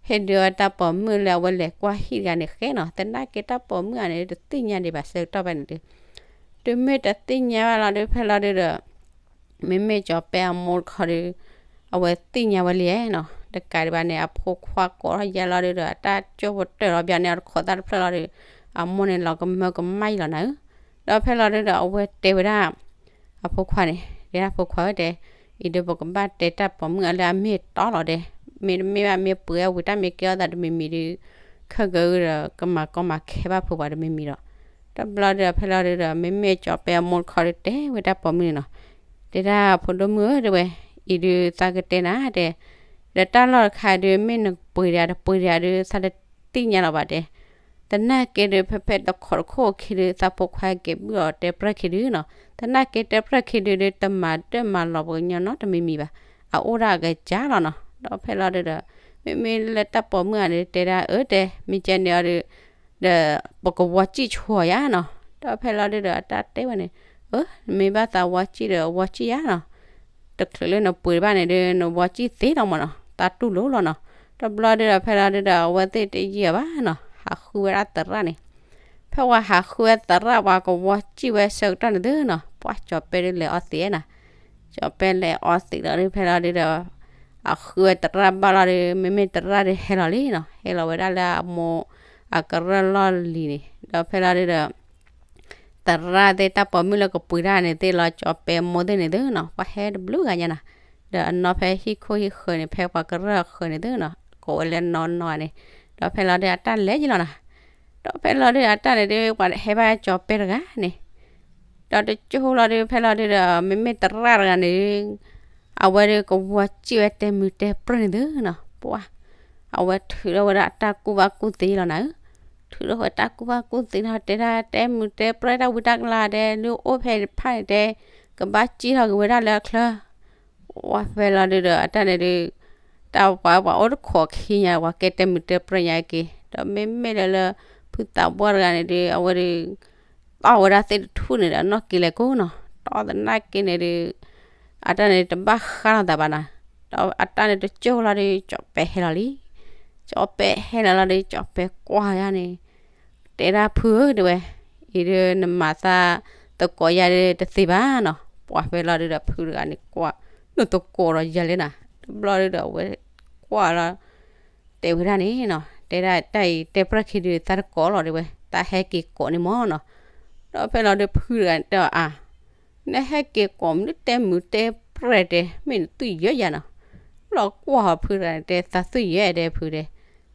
ဟ့ၣ်ဒုးဝဲတၢ်ပိာ်မုၣ်လၢအဝဲလဲၤကွၢ်ဟံၣ်တဂၤန့ၣ်ဃဲနီၤ. သနာ်က့တၢ်ပိာ်မုၣ်ဂၤန့ၣ် တသ့ၣ်ညါဒံးဘၣ်ဆၢကတီၢ်ဖဲန့ၣ်ဒုး တုၤမ့ၢ်တသ့ၣ်ညါဘၣ်လီၤဒုး ဖဲလီၤဒုးဒီး မ့မ့ၢ်ကၠီၤပဲအမိၢ်တခီဒုး အဝဲသ့ၣ်ညါဝဲလံနီၤ. တကးဒံးဘၣ်န့ၣ် အဖိခွါကိးထီၣ်ယါလီၤဒုးဒီး အတၢ်ကၠိၢ်ပတၢၢ်လီၤဘၣ်န့ၣ် အတခိးသၣ်တဖျၢၣ်လီၤဒုး အမိၢ်န့ၣ်လီၤကမၢကမၣ်ယ့ၣ်လီၤနၤဧၢ. ဒီးဖဲလီၤဒုးဒီး အဝဲတဲဝဲဒၣ် အဖိခွါန့ၣ် တဲဒၣ်ဖိခွါဧၢတဲ, အံၤဒုးပကဘၣ်တဲတၢ်ပိာ်မုၣ်အလၢအမ့ၢ်တီလီၤတဲ, မ့တမ့ၢ်ဘၣ်မ့ၢ်ပှ့ၤအဝံၤတၢ်မ့ၢ်ကဲထီၣ်သးတမံၤမံၤဒုး ခဲကၢဒီး ကမၤကီမၤခဲဘၣ်ဖိပှၤတမံၤမံၤဒီး တဘျီဒုးဖဲလီၤဒုးဒီး မ့မ့ၢ်ကၠီၤပဲအမိၢ်တခီဒုးတဲဝဲတၢ်ပိာ်မုၣ်န့ၣ်နီၤ. တဲဒၣ်ဖိဒိၣ်မုၣ်ဧၢတဲဝဲ, အံၤဒုးသးကတဲနၤတဲ, ဒီးတၢ်လီၢ်တခါဒုး မ့ၢ်နပှ့ၤဒံးတပှ့ၤဒံးဒုး သးတသ့ၣ်ညါလီၤဘၣ်တဲ သနာ်က့ဒုး ဖဲဖဲတခိးတခိးခံဒုး သးဖိခွါက့ၤဘုၣ်အီၤတဲပြဲၢ်ခံဒုးနီၤ. သနာ်က့တဲပြဲၢ်ခံဒုးဒုး တမၤဒၢၣ်မၤလီၤပှၤကညီနီတမံၤမံၤဘၣ်. အအိၣ်ဒၣ်အကစၢ်လီၤနီၤ. ဒီးဖဲလီၤဒုးဒီး မ့မ့ၢ်လၢတၢ်ပိာ်မုၣ်ဂၤန့ၣ် တဲဒၣ်အၢတဲ မ့ၢ်ကဲန့ၣ်အီၤဒုး ဒီးပကဝီၤစံၣ်ဆိယါနီၤ. ဒီးဖဲလီၤဒုးဒီး အတၢ်တဲဝဲန့ၣ် အၢ နမ့ၢ်ဘၣ်သးဝီၤစံၣ်ဒီး ဝီၤစံၣ်ယါနီၤ. တချုးလၢနပှ့ၤတဘၣ်န့ၣ်ဒုး နဝီၤစံၣ်သ့လီၤမးနီၤ သးတူၢ်လိာ်လီၤနီၤ. တဘျီဒုးဒီး ဖဲလီၤဒုးဒီး အဝဲသ့ၣ်တယံာ်ဘၣ်နီၤ ဟးဃုဝဲဒၣ်သရၣ်န့ၣ်. ဖဲပှၤဟးဃုဝဲသရၣ် ပှၤကဝီၤစံၣ်ဝဲဆၢကတီၢ်န့ၣ်သုနီၤ ပှၤကၠီၤပဲဒုးလဲၤအီသံးနီၤ. ကၠီၤပဲလဲၤအီသံးလီၤဒုး ဖဲလီၤဒုးဒီး အဃုဝဲသရၣ်ဘၣ်လီၤဒုး မ့မ့ၢ်သရၣ်ဒုးဟဲလီၤလံနီၤ ဟဲလီၤဝဲဒၣ်လၢအမိၢ် အကရၢၢ်လီၢ်လံၤန့ၣ် ဒီးဖဲလီၤဒုးဒီး သရၣ်သ့ၣ်တၢ်ပိာ်မုၣ်လၢကပှ့ၤတၢ်န့ၣ်သ့ၣ်လီၤ ကၠီၤပဲမိၢ်သ့ၣ်န့ၣ်သုနီၤ ပှၤဟဲတဘျုးဂၤညါနီၤ. ဒီးအနီၢ်ဖဲဟံၣ်ခိၣ်ဟံၣ်ဃၢၤန့ၣ် ဖဲပှၤကရၢၢ်အဃၢၤန့ၣ်သုနီၤ ကိးဝဲလၢနီၢ်နီၢ်န့ၣ် ဒီးဖဲလီၤဒုးအတၢ်လဲၤယံၤလီၤနီၤ. ဒီးဖဲလီၤဒုးအတၢ်န့ၣ်ဒုး ပှၤဟဲဘၣ်ကၠီၤပဲတဂၤန့ၣ် ဒီးတကၠိၢ်လီၤဒုး ဖဲလီၤဒုးဒီး မ့မ့ၢ်သရၣ်တဂၤန့ၣ် အဝဲဒုးကဝီၤစံၣ်ဝဲတဲမုာ်တဲပြဲၢ်န့ၣ်သုနီၤ ပှၤ အဝဲထုးထီၣ်ဝဲဒၣ်အတၢ်ကူၣ်ဘၣ်ကူၣ်သ့လီၤနၤဧၢ. ထုးထီၣ်ဝဲတၢ်ကူၣ်ဘၣ်ကူၣ်သ့လီၤ တဲဒၣ်တဲမုာ်တဲပြဲၢ်တၢ်ဝံတၢ်ကလၤဒဲး ဒုးအိၣ်ဖဲတဖၣ်န့ၣ်တဲ ကဘၣ်စံၣ်ထီၣ်က့ၤဝဲဒၣ်လၢအချၢ ဝဲဖဲလီၤဒုးဒီး အတၢ်န့ၣ်ဒုး တၢ်ပှၤပှၤအိၣ်တခိးခံညါ ပှၤကဲတဲမုာ်တဲပြဲၢ်ညါက့ၤ, ဒီးမ့မ့ၢ်လၢလၢ ဖုသးပှၢ်တဂၤန့ၣ်ဒီး အဝဲဒီး တီၢ်ဝဲဒၣ်သ့ၣ်တထူၣ်န့ၣ်ဒီး အနီၢ်က့ၤလဲၤကိၢ်နီၤ, တီၢ်သနာ်က့န့ၣ်ဒီး အတၢ်န့ၣ်တဘၣ်ဃးလိာ်သးဘၣ်နီၤ, ဒီးအတၢ်န့ၣ်တကၠိၢ်လီၤဒီး ကၠီၤပဲဟဲလီၤလံ, ကၠီၤပဲဟဲလီၤလီၤဒီး ကၠီၤပဲကွၢ်ယါန့ၣ် တဲဒၣ်ဖုဧၢ တဲဝဲ, အံၤဒီးနမၤသးသကိးယၤဒီးတသ့ဘၣ်နီၤ, ပှၤဖဲလီၤဒုဒီးဖုတဂၤန့ၣ်ကွၢ် နသကိးဒီးယၤလဲၣ်နၤ, တဘျီဒုဒီးအဝဲကွၢ်လီၤ တဲဝဲဒၣ်န့ၣ်နီၤ, တဲဒၣ်တၢ်အံၤတဲပြဲၢ်ခံဒုသးတကိးလီၤတဲဝဲ သးဟဲက့ၤကိးန့ၣ်မၢ်နီၤ, ဒီးဖဲလီၤဒုဖုတဂၤန့ၣ်တဲအီၤအါ နဟဲက့ၤကိးမနုၤတဲမုာ်တဲပြဲၢ်တဲ မ့ၢ်နသွံၣ်ယဲၢ်ယၤနီၤ, ဘျီကွၢ်ဟီဖုတဂၤန့ၣ်တဲ သးသွံၣ်ယဲၢ်တဲဖုတဲ,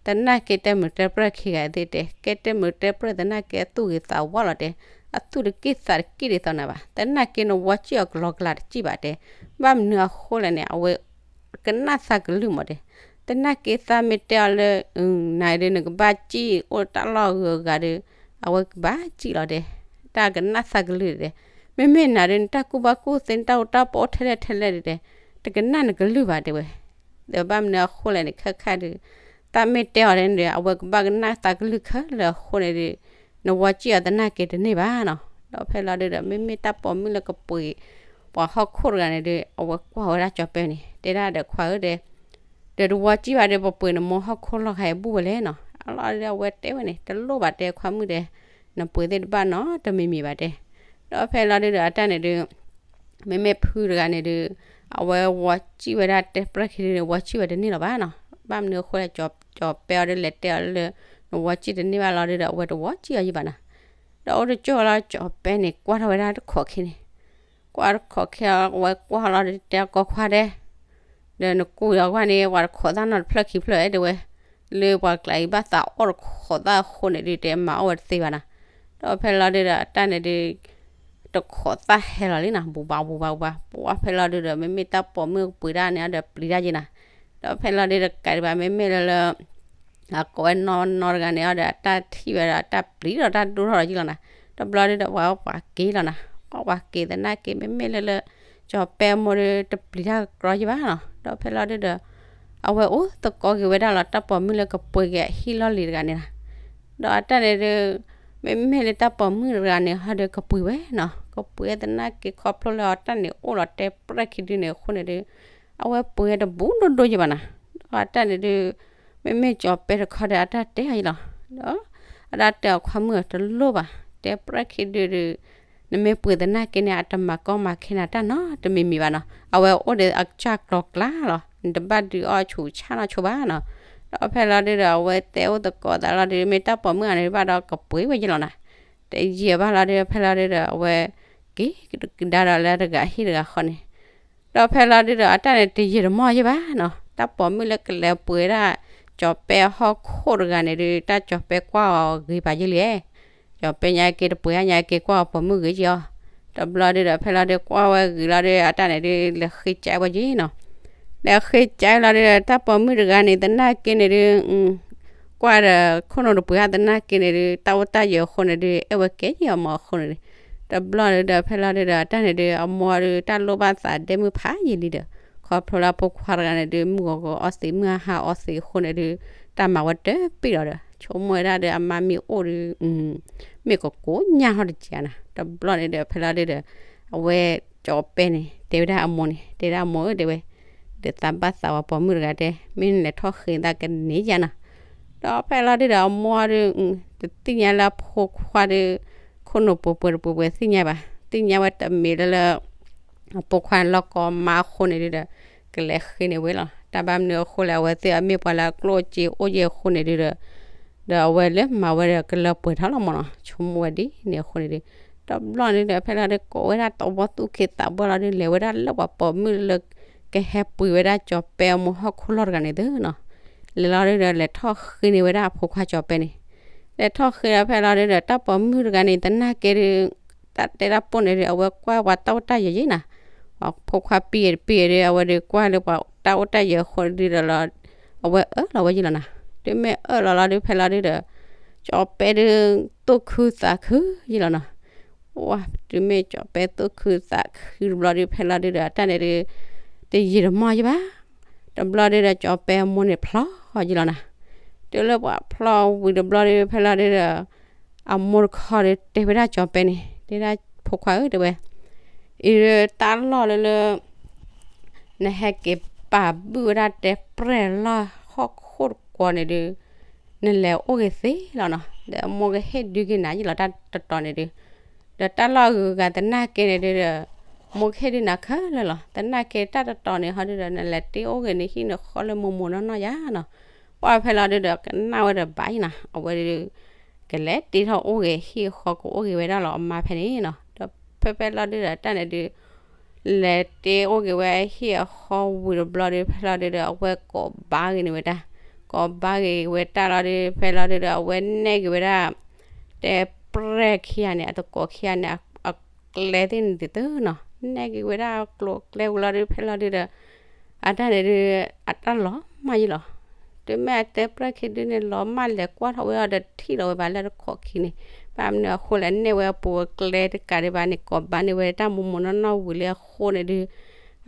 သနာ်က့တဲမုာ်တဲပြဲၢ်ခံဂၤသ့ၣ်တဲ ကဲတဲမုာ်တဲပြဲၢ်သနာ်က့အသူၣ်ဂ့ၤသးဝါလီၤတဲ, အသူၣ်တက့ၢ်သးတက့ၢ်ဒ်သိးနၤဘၣ်, သနာ်က့နဝီစံၣ်အီၤကလီကလီတစံၣ်ဘၣ်တဲ, ဘၣ်မနုၤအဃိလဲၣ်န့ၣ် အဝဲ ကနၣ်သးကလုၢ်မးတဲ, သနာ်က့သးမ့ၢ်တဲအီၤလၢ နၤဒုးနကဘၣ်စံၣ်အိၣ်တၢ်လီၢ်ဂုၤအဂၤဒီး အဝဲကဘၣ်စံၣ်လီၤတဲ, တၢ်ကနၣ်သးကလုၢ်တဲ, မ့မ့ၢ်နၤဒုးနတၢ်ကူၣ်ဘၣ်ကူၣ်သ့ နတၢ်အိၣ်တၢ်ပီအိၣ်ထဲလဲၣ်ထဲလဲၣ်ဒုးတဲ, တကနၣ်နကလုၢ်ဘၣ်တဲဝဲ, ဒီးဘၣ်မနုၤအဃိလဲၣ်န့ၣ် ခဲခါဒုး သးမ့ၢ်တဲအီၤဒ်န့ၣ်ဒီး အဝဲကဘၣ်ကနၣ်သးကလုၢ်ခဲလၢာ်အဃိန့ၣ်ဒုး နဝီစံၣ်အီၤသနာ်က့တန့ၢ်ဘၣ်နီၤ, ဒီးဖဲလီၤဒုဒီး မ့မ့ၢ်တၢ်ပိာ်မုၣ်လၢကပှ့ၤ ပှၤဟီၣ်ခိၣ်တဂၤန့ၣ်ဒုး အဝဲကွၢ်ဝဲဒၣ်ကၠီၤပဲန့ၣ် တဲဒၣ်ဒီးခွါဧၢတဲ ဒီးတဝီစံၣ်ဘၣ်ဒီး ပပှ့ၤနမိၢ်ဟီၣ်ခိၣ်လီၢ်ခါအံၤဘူၣ်ဝဲလဲၣ်နီၤ, အလီၢ်ဒုးအဝဲတဲဝဲန့ၣ် တလိၣ်ဘၣ်တဲခွါမုၣ်တဲ, နပှ့ၤသ့ၣ်တဘၣ်နီတမံၤမံၤဘၣ်တဲ, ဒီးဖဲလီၤဒုဒီးအတၢ်န့ၣ်ဒုး မ့မ့ၢ်ဖုတဂၤန့ၣ်ဒုး အဝဲဝီစံၣ်ဝဲဒၣ်တဲပြဲၢ်ခံဒုန့ၣ် ဝီစံၣ်ဝဲတန့ၢ်လီၤဘၣ်နီၤ, ဘၣ်မနုၤအဃိလဲၣ် ကၠီၤပဲအီၤဒုးလဲၤတဲအီၤလၢ နဝီစံၣ်တန့ၢ်ဘၣ်လီၤဒုဒီး အဝဲတဝီစံၣ်အီၤယံၤဘၣ်နီၤ, ဒီးအိၣ်တကၠိၢ်လီၤ ကၠီၤပဲန့ၣ် ကွၢ်ထီၣ်ဝဲဒၣ်တခိးခံန့ၣ် ကွၢ်တခိးခံအီၤ အဝဲကွၢ်လီၤဒုးတဲအီၤ ကီခွါတဲ ဒီးနကူၣ်ယီၤကွၢ်န့ၣ် ပှၤတခိးသၣ်နီတဖျၢၣ်ခံဖျၢၣ်တဲဝဲ, လၢပှၤကျးအံၤဘၣ်သးအီၣ်တခိးသၣ်အဃိန့ၣ်ဒုး တဲမၤအီၣ်ဝဲတသ့ဘၣ်နီၤ, ဒီးဖဲလီၤဒုဒီးအတၢ်န့ၣ်ဒုး တခိးသၣ်ဟဲလီၤလံနီၤ ဘူးဘးဘူးဘးဘူးဘး ပှၤဖဲလီၤဒုဒီး မ့မ့ၢ်တၢ်ပိာ်မုၣ်ကပှ့ၤဒၣ်န့ၣ်အီၤဒီးပျံၤတၢ်ယံၤနီၤ, ဒီးဖဲလီၤဒုဒီးကးဒံးဘၣ် မ့မ့ၢ်လၢလၢ အကိးဝဲနီၢ်နီၢ်တဂၤန့ၣ်အီၤဒီး အတၢ်ထံၣ်ဝဲဒီး အတၢ်ပျံၤဒီးတၢ်ဒိၣ်ထီၣ်ဒီးယံၤလီၤနီၤ, တဘျီဒုဒီး ပှၤပှၤက့ၤလီၤနီၤ, ပှၤပှၤက့ၤသနာ်က့ မ့မ့ၢ်လၢလၢ ကၠီၤပဲအမိၢ်ဒုး တပျံၤတၢ်ကကြီယံၤဘၣ်နီၤ, ဒီးဖဲလီၤဒုဒီး အဝဲအိၣ်သကိးက့ၤဝဲဒၣ်လီၤ တၢ်ပိာ်မုၣ်လၢကပှ့ၤက့ၤအဟံၣ်လီၢ်လံၤတဂၤန့ၣ်နီၤ, ဒီးအတၢ်န့ၣ်ဒုး မ့မ့ၢ်လၢတၢ်ပိာ်မုၣ်တဂၤန့ၣ်ဟီဒုး ကပှ့ၤဝဲနီၤ, ကပှ့ၤသနာ်က့ခီဖျိလၢအတၢ်န့ၣ်အိၣ်လီၤတဲပြဲၢ်ခံဒုန့ၣ်အဃိန့ၣ်ဒုး အဝဲပှ့ၤတဘူးဒိၣ်ဒိၣ်ယံၤဘၣ်နီၤ, ဒီးအတၢ်န့ၣ်ဒုး မ့မ့ၢ်ကၠီၤပဲတခီဒီး အတၢ်တဲအီၤယံၤလီၤ, ဒီးအတၢ်တဲအီၤခွါမုၣ်တလိၣ်ဘၣ်, တဲပြဲၢ်ခံဒုဒီး နမ့ၢ်ပှ့ၤသနာ်က့န့ၣ် အတမၤကီမၤခဲနၤတၢ်နီတမံၤမံၤဘၣ်နီၤ, အဝဲအိၣ်ဒီးအကစၢ်ကျီၤကျါလီၤ, နတဘၣ်ဒုးအီၣ်ဆူးဆါနီၢ်ဆိဘၣ်နီၤ, ဒီးဖဲလီၤဒုဒီး အဝဲတဲအိၣ်သကိးသးလီၤဒုး မ့ၢ်တၢ်ပိာ်မုၣ်ဂၤန့ၣ်ဘၣ်ဒီးကပှ့ၤဝဲယံၤလီၤနီၤ, တယံာ်ဘၣ်လီၤဒုး ဖဲလီၤဒုဒီး အဝဲ က့ၤကဒါဒီးလၢတဂၤဟံၣ်တဂၤဃီန့ၣ် ဒီးဖဲလီၤဒုဒီး အတၢ်န့ၣ်တယံာ်တမီၢ်ယံၤဘၣ်နီၤ, တၢ်ပိာ်မုၣ်လၢကလဲၤပှ့ၤဒၣ် ကၠီၤပဲအဟီၣ်ခိၣ်တဂၤန့ၣ်ဒုး တၢ်ကၠီၤပဲကွၢ်အီၤဂ့ၤပာ်ယံၤလံ, ကၠီၤပဲညါက့ၤတပှ့ၤညါက့ၤကွၢ်အီၤပိာ်မုၣ်ဂ့ၤယံၤအီၤ, တဘျီဒုဒီး ဖဲလီၤဒုးကွၢ်ဝဲဂ့ၤလီၤဒုး အတၢ်န့ၣ်ဒုး လဲၤဃ့ကးဝဲယံၤနီၤ, လဲၤဃ့ကးလီၤဒုဒီး တၢ်ပိာ်မုၣ်တဂၤန့ၣ် သနာ်က့န့ၣ်ဒုး ကွၢ်ဒီး ခိၣ်နူာ်တပှ့ၤအသနာ်က့န့ၣ်ဒုး တၢ်အိၣ်တၢ်ယၢၤအဃိန့ၣ်ဒုး အဲၣ်ဝဲကဲယံၤအီၤမးအဃိန့ၣ်ဒုး, တဘျီဒုဒီး ဖဲလီၤဒုဒီး အတၢ်န့ၣ်ဒုး အမိၢ်ဒုး တၢ်လိၣ်ဘၣ်သးဒဲမုၢ်ဖးယံာ်လံဒီး ခီဖျိလၢအဖိခွါတဂၤန့ၣ်ဒုး မုၢ်ဂီၤဂီၤအီသံး မုၢ်ဟါဟါအီသံးအဃိန့ၣ်ဒုး တၢ်မၤဝဲတပ့ၢ်လီၤဒီး ဆိကမိၣ်ဝဲဒၣ်ဒီး အမါမ့ၢ်အိၣ်ဒုး မ့ၢ်ကကိးညၣ်ထီၣ်တက့ၢ်နီၤ, တဘျီန့ၣ်ဒီး ဖဲလီၤဒုဒီး အဝဲကၠီၤပဲန့ၣ် တဲဝဲဒၣ်အမိၢ်န့ၣ် တဲဒၣ်အမိၢ်ဧၢ တဲဝဲ ဒီးသးဘၣ်သးဝဲပိာ်မုၣ်တဂၤတဲ မ့ၢ်နလဲၤထီၣ်ဃ့သးကန့ၢ်ယၤနီၤ, ဒီးဖဲလီၤဒုဒီး အမိၢ်ဒုး တသ့ၣ်ညါလၢအဖိခွါဒုး ခိၣ်နူာ်ပှဲၤပှဲၤတပှဲၤပှဲၤသ့ၣ်ညါဘၣ်, သ့ၣ်ညါဝဲတမံၤလၢလၢ အဖိခွါန့ၣ်လီၤကီမါအဃိန့ၣ်ဒုဒီး ကလဲၤဃ့န့ၢ်ဝဲလီၤ, တၢ်ဘၣ်မနုၤအဃိလဲၣ် အဝဲသ့ၣ်အမ့ၢ်ပှၤလၢအကျိၣ်စ့အိၣ်ယဲၢ်အဃိန့ၣ်ဒုဒီး ဒီးအဝဲလၢမၤဝဲဒီးကလၢပှဲၤထီၣ်လီၤမးနီၤ, ဆိကမိၣ်ဝဲဒ်န့ၣ်အဃိန့ၣ်ဒုး တဘျီန့ၣ်ဒီး ဖဲလီၤဒုးကိးဝဲဒၣ်သဝီသူၣ်က့သးပှၢ်လီၤဒုး လဲၤဝဲဒၣ်လၢပှၤပိာ်မုၣ်လၢ ကဟဲပှ့ၤဝဲဒၣ်ကၠီၤပဲအမိၢ်ဟီၣ်ခိၣ်လီၢ်တဂၤန့ၣ်သုနီၤ, လဲၤလီၤဒုဒီး လဲၤထီၣ်ဃ့န့ၢ်ဝဲဒၣ်အဖိခွါကၠီၤပဲန့ၣ်, လဲၤထီၣ်ဃ့ဒီးဖဲလီၤဒုဒီး တၢ်ပိာ်မုၣ်တဂၤန့ၣ် သနာ်က့ဒုး တၢ်တဲတၢ်ပိၢ်န့ၣ်ဒုး အဝဲကွၢ်ပှၤတၢ်အိၣ်တၢ်ယၢၤယံၤနီၤ, ပှၤဖိခွါပံၢ်တပံၢ်ဒုး အဝဲဒုးကွၢ်လၢပှၤတၢ်အိၣ်တၢ်ယၢၤအဃိဒုဒီးလီၤ အဝဲအၢၣ်လီၤဝဲယံၤလီၤနီၤ, တုၤမ့ၢ်အၢၣ်လီၤလီၤဒုး ဖဲလီၤဒုဒီး ကၠီၤပဲဒုး သူၣ်ခုသးခုယံၤလီၤနီၤ, ဝါ တုၤမ့ၢ်ကၠီၤပဲသူၣ်ခုသးခုတဘျီဒုး ဖဲလီၤဒုဒီး အတၢ်န့ၣ်ဒုး တယံာ်တမီၢ်ယံၤဘၣ် တဘျီဒုဒီးကၠီၤပဲအမိၢ်န့ၣ်ဖျီအီၤယံလီၤနၤ. တုၤလၢပှၤဖျီဝံၤတဘျီဒု ဖဲလီၤဒုဒီး အမိၢ်တခီဒီးတဲဝဲဒၣ်ကၠီၤပဲန့ၣ် တဲဒၣ် ဖိခွါဧၢ တဲဝဲ, အံၤတၢ်လီၢ်လၢလၢ နဟဲက့ၤပာ်ဘုၣ်ဝဲဒၣ်တဲပြဲၢ်လီၢ်ဟီၣ်ခိၣ်တကွီၤန့ၣ်ဒု နလဲၤအိၣ်ဂ့ၤသ့လီၤနီၤ, ဒီးမိၢ်ကဟ့ၣ်ဒုက့ၤနၤယံလီၤတၢ်တတီၤန့ၣ်ဒု, ဒီးတၢ်လီၢ်အဂုၤအဂၤသနာ်က့န့ၣ်ဒုဒီး မိၢ်ကဟ့ၣ်ဒုနၤခဲလၢာ်လီၤ. သနာ်က့တၢ်တတီၤန့ၣ်ဟီဒုဒီး နလဲၤတ့အိၣ်ဂ့ၤနဟံၣ်နဃီလၢမိၢ်မိၢ်နီၢ်နီၢ်ယါနီၤ. ပှၢ်ဖဲလီၤဒုဒီး ကနၣ်ဝဲဒီးဘၣ်ယံနီၤ, အဝဲဒု ကလဲၤတ့ထီၣ်အိၣ်ဂ့ၤဟံၣ်အဃီ ကအိၣ်ဂ့ၤဝဲဒၣ်လီၤအမါဖဲန့ၣ်နီၤ. ဒီးဖဲဖဲလီၤဒုဒီးတၢ်န့ၣ်ဒု လဲၤတ့အိၣ်က့ၤဝဲဟံၣ်အဃီဝံၤတဘျီဒု ဖဲလီၤဒုဒီး အဝဲကိးဘါဂ့ၤန့ၢ်ဝဲတၢ်, ကိးဘါဂ့ၤဝဲတၢ်လီၤဒု ဖဲလီၤဒုဒီး အဝဲနဲၣ်က့ၤဝဲဒၣ် တဲပြဲၢ်ခံဂၤန့ၣ် အတကိးခံဂၤန့ၣ် အကျဲသ့ၣ်န့ၣ်တသ့နီၤ, နဲၣ်က့ၤဝဲဒၣ်အကျိၤအကျဲဝံၤလီၤဒု ဖဲလီၤဒုဒီး အတၢ်န့ၣ်ဒု အတၢ်လီၤမၢ်ယံလီၤ. တုၤမ့ၢ်အတဲပြဲၢ်ခံဒုန့ၣ် လီၤမၢ်လဲၤကွၢ်ထီၣ်ဝဲအီၤဒီးထံၣ်လီၤဝဲဘၣ်လၢတခိးခံန့ၣ်, ဘၣ်မနုၤအဃိလဲၣ် နဲၣ်ဝဲအပူၤအကျဲတကးဒံးဘၣ်န့ၣ် ကိးဘါန့ၢ်ဝဲတၢ်မိၢ်မိၢ်နီၢ်နီၢ်ဝံၤလံအဃိန့ၣ်ဒု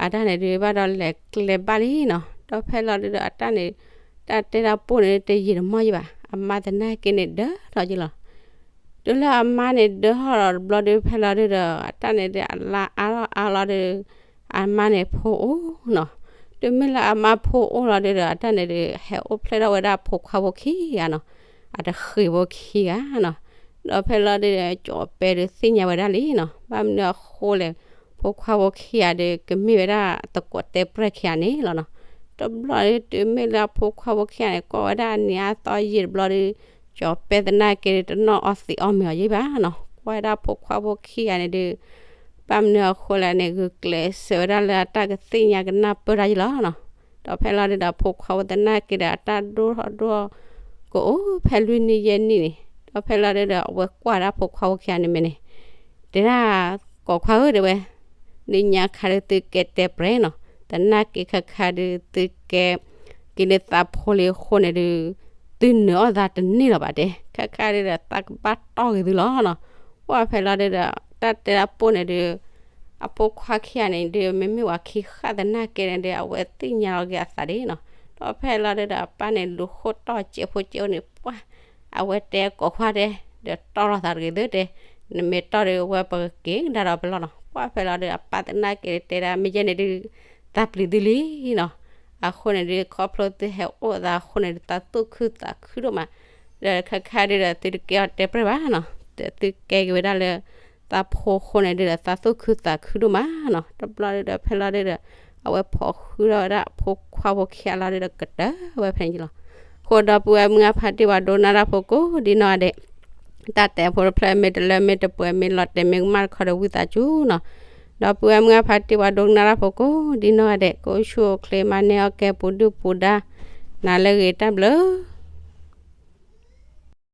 အတၢ်န့ၣ်ဒု ဘၣ်ဒီးလဲၤကျဲဘၣ်လံနီၤ. ဒီးဖဲလီၤဒုဒီး အတၢ်န့ၣ် တၢ်တဲတၢ်ပိၢ်န့ၣ် တယံာ်တမီၢ်ယံဘၣ်, အမါသနာ်က့န့ၣ်ဒၢထီၣ်ယံလီၤ. တုၤလၢအမါန့ၣ်ဒၢထီၣ်ဒီးတဘျီဒု ဖဲလီၤဒုဒီး အတၢ်န့ၣ်ဒု အလါအါလီၤအါလီၤဒု အမါန့ၣ်ဖိအိၣ်နီၤ. တုၤမ့ၢ်လၢအမါဖိအိၣ်လီၤဒုဒီး အတၢ်န့ၣ်ဒု ဟဲအိၣ်ဖျဲၣ်ထီၣ်ဝဲဒၣ်ဖိခွါဖိခံဂၤနီၤ, အတဃံးဖိခံဂၤနီၤ. ဒီးဖဲလီၤဒုဒီး ကၠီၤပဲဒုသ့ၣ်ညါဝဲဒၣ်လံနီၤ, ဘၣ်မနုၤအဃိလဲၣ် ဖိခွါဖိခံဂၤဒု ကမ့ၢ်ဝဲဒၣ်သကိးတဲပြဲၢ်ခံဂၤန့ၣ်လီၤနီၤ. တဘျီဒု တုၤမ့ၢ်လၢအဖိခွါဖိခံဂၤန့ၣ် ကွၢ်ဝဲဒၣ်အနံၤအါသီယံာ်တဘျီဒု ကၠီၤပဲသနာ်က့ဒု တနီၣ်အီသံးအီမ့ၤအီၤယံဘၣ်နီၤ, ကွၢ်ဝဲဒၣ်ဖိခွါဖိခံဂၤန့ၣ်ဒု ဘၣ်မနုၤအဃိလဲၣ်န့ၣ် ဂုာ်ကျဲးစၢးဝဲဒၣ်လၢအတၢ်ကသ့ၣ်ညါကနၢ်ပၢၢ်တၢ်ယံလီၤနီၤ. ဒီးဖဲလီၤဒုဒီး ဖိခွါဖိသနာ်က့ဒီး အတၢ်ဒိၣ်ထီၣ်ဒိၣ်ထီၣ် ကအိၣ်ဖဲလွံၢ်နံၣ်ယဲၢ်နံၣ်န့ၣ်, ဒီးဖဲလီၤဒုဒီး အဝဲကွၢ်ဒၣ်ဖိခွါဖိခံဂၤန့ၣ်မ့ၢ်န့ၣ် တဲဒၣ် ကိးခွါဧၢ တဲဝဲ, နညါခါဒုသုကဲတဲပြဲၢ်နီၤ, သနာ်က့ခါခါဒုသုကဲ က့ၤလၢသးဖိလံအဃိန့ၣ်ဒု သုနၢၤအီၣ်သးတန့ၢ်လီၤဘၣ်တဲ, ခါခါဒုဒီး သးကဘၣ်တီၢ်က့ၤသုလီၤနီၤ. ပှၢ်ဖဲလီၤဒုဒီး တၢ်တဲတၢ်ပိၢ်န့ၣ်ဒု အဖိခွါခံဂၤန့ၣ်ဒု မ့မ့ၢ်ဝဲခံဃၣ်သနာ်က့န့ၣ်ဒု အဝဲသ့ၣ်ညါလီၤက့ၤအသးဒ်နီၤ. ဒီးဖဲလီၤဒုဒီး အပၢ်န့ၣ်လူၤဃိၣ်တီၢ်ကဲးဖိကဲးအိၣ်န့ၣ် ပှၢ် အဝဲတဲကိးခွါတဲ ဒီးတီၢ်လီၤသးတဂ့ၤသုတဲ, နမ့ၢ်တီၢ်ဒု ဝဲပကက့ၤကဒါဒီးပလီၢ်နီၤ. ပှၢ်ဖဲလီၤဒု အပၢ်သနာ်က့တဲဒၣ် မ့ၢ်ယဲန့ၣ်ဒု သးပျံၤသုလံနီၤ. အဃိန့ၣ်ဒု ခီဖျိသုဟဲအိၣ်သးအဃိန့ၣ်ဒု သးသူၣ်ခုသးခုဒိၣ်မး, ဒီးခါခါဒုဒီး သုတကဲအီၤတဲပြဲၢ်ဘၣ်နီၤ, ဒီးသုကဲက့ၤဝဲဒၣ်လၢ သးဖိအဃိန့ၣ်ဒုဒီး သးသူၣ်ခုသးခုဒိၣ်မးနီၤ. တဘျီဒုဒီး ဖဲလီၤဒုဒီး အဝဲဖိးဃုထီၣ်ဝဲဒၣ်အဖိခွါဖိခံဂၤလီၤဒုဒီး ကတၢၢ်ဝဲဖဲန့ၣ်လီၤ. အဃိဒီပုၢ်ဝဲၢ်မုၢ်အဖါတံၢ်ဝဲဒိကနၣ်တၢ်ဖိကိးဒ်နီၢ်ဂၤဒဲး တၢ်တဲဖိတဖျၢၣ် မ့ၢ်တလၢမ့ၢ်တပှဲၤ မ့ၢ်လီၤတဲာ်မ့ၢ်ကမၣ်တခီဒီးဝံသးစူၤနီၤ. ဒီပုၢ်ဝဲၢ်မုၢ်အဖါတံၢ်ဝဲဒိကနၣ်တၢ်ဖိကိးဒ်နီၢ်ဂၤဒဲး ကအိၣ်ဆူၣ်အိၣ်ချ့ မၤန့ၢ်အီၣ်ကဲပူၤဒုၣ်ပူၤဒါ နၤလၢအဂ့ၤ တၢ်ဘျုး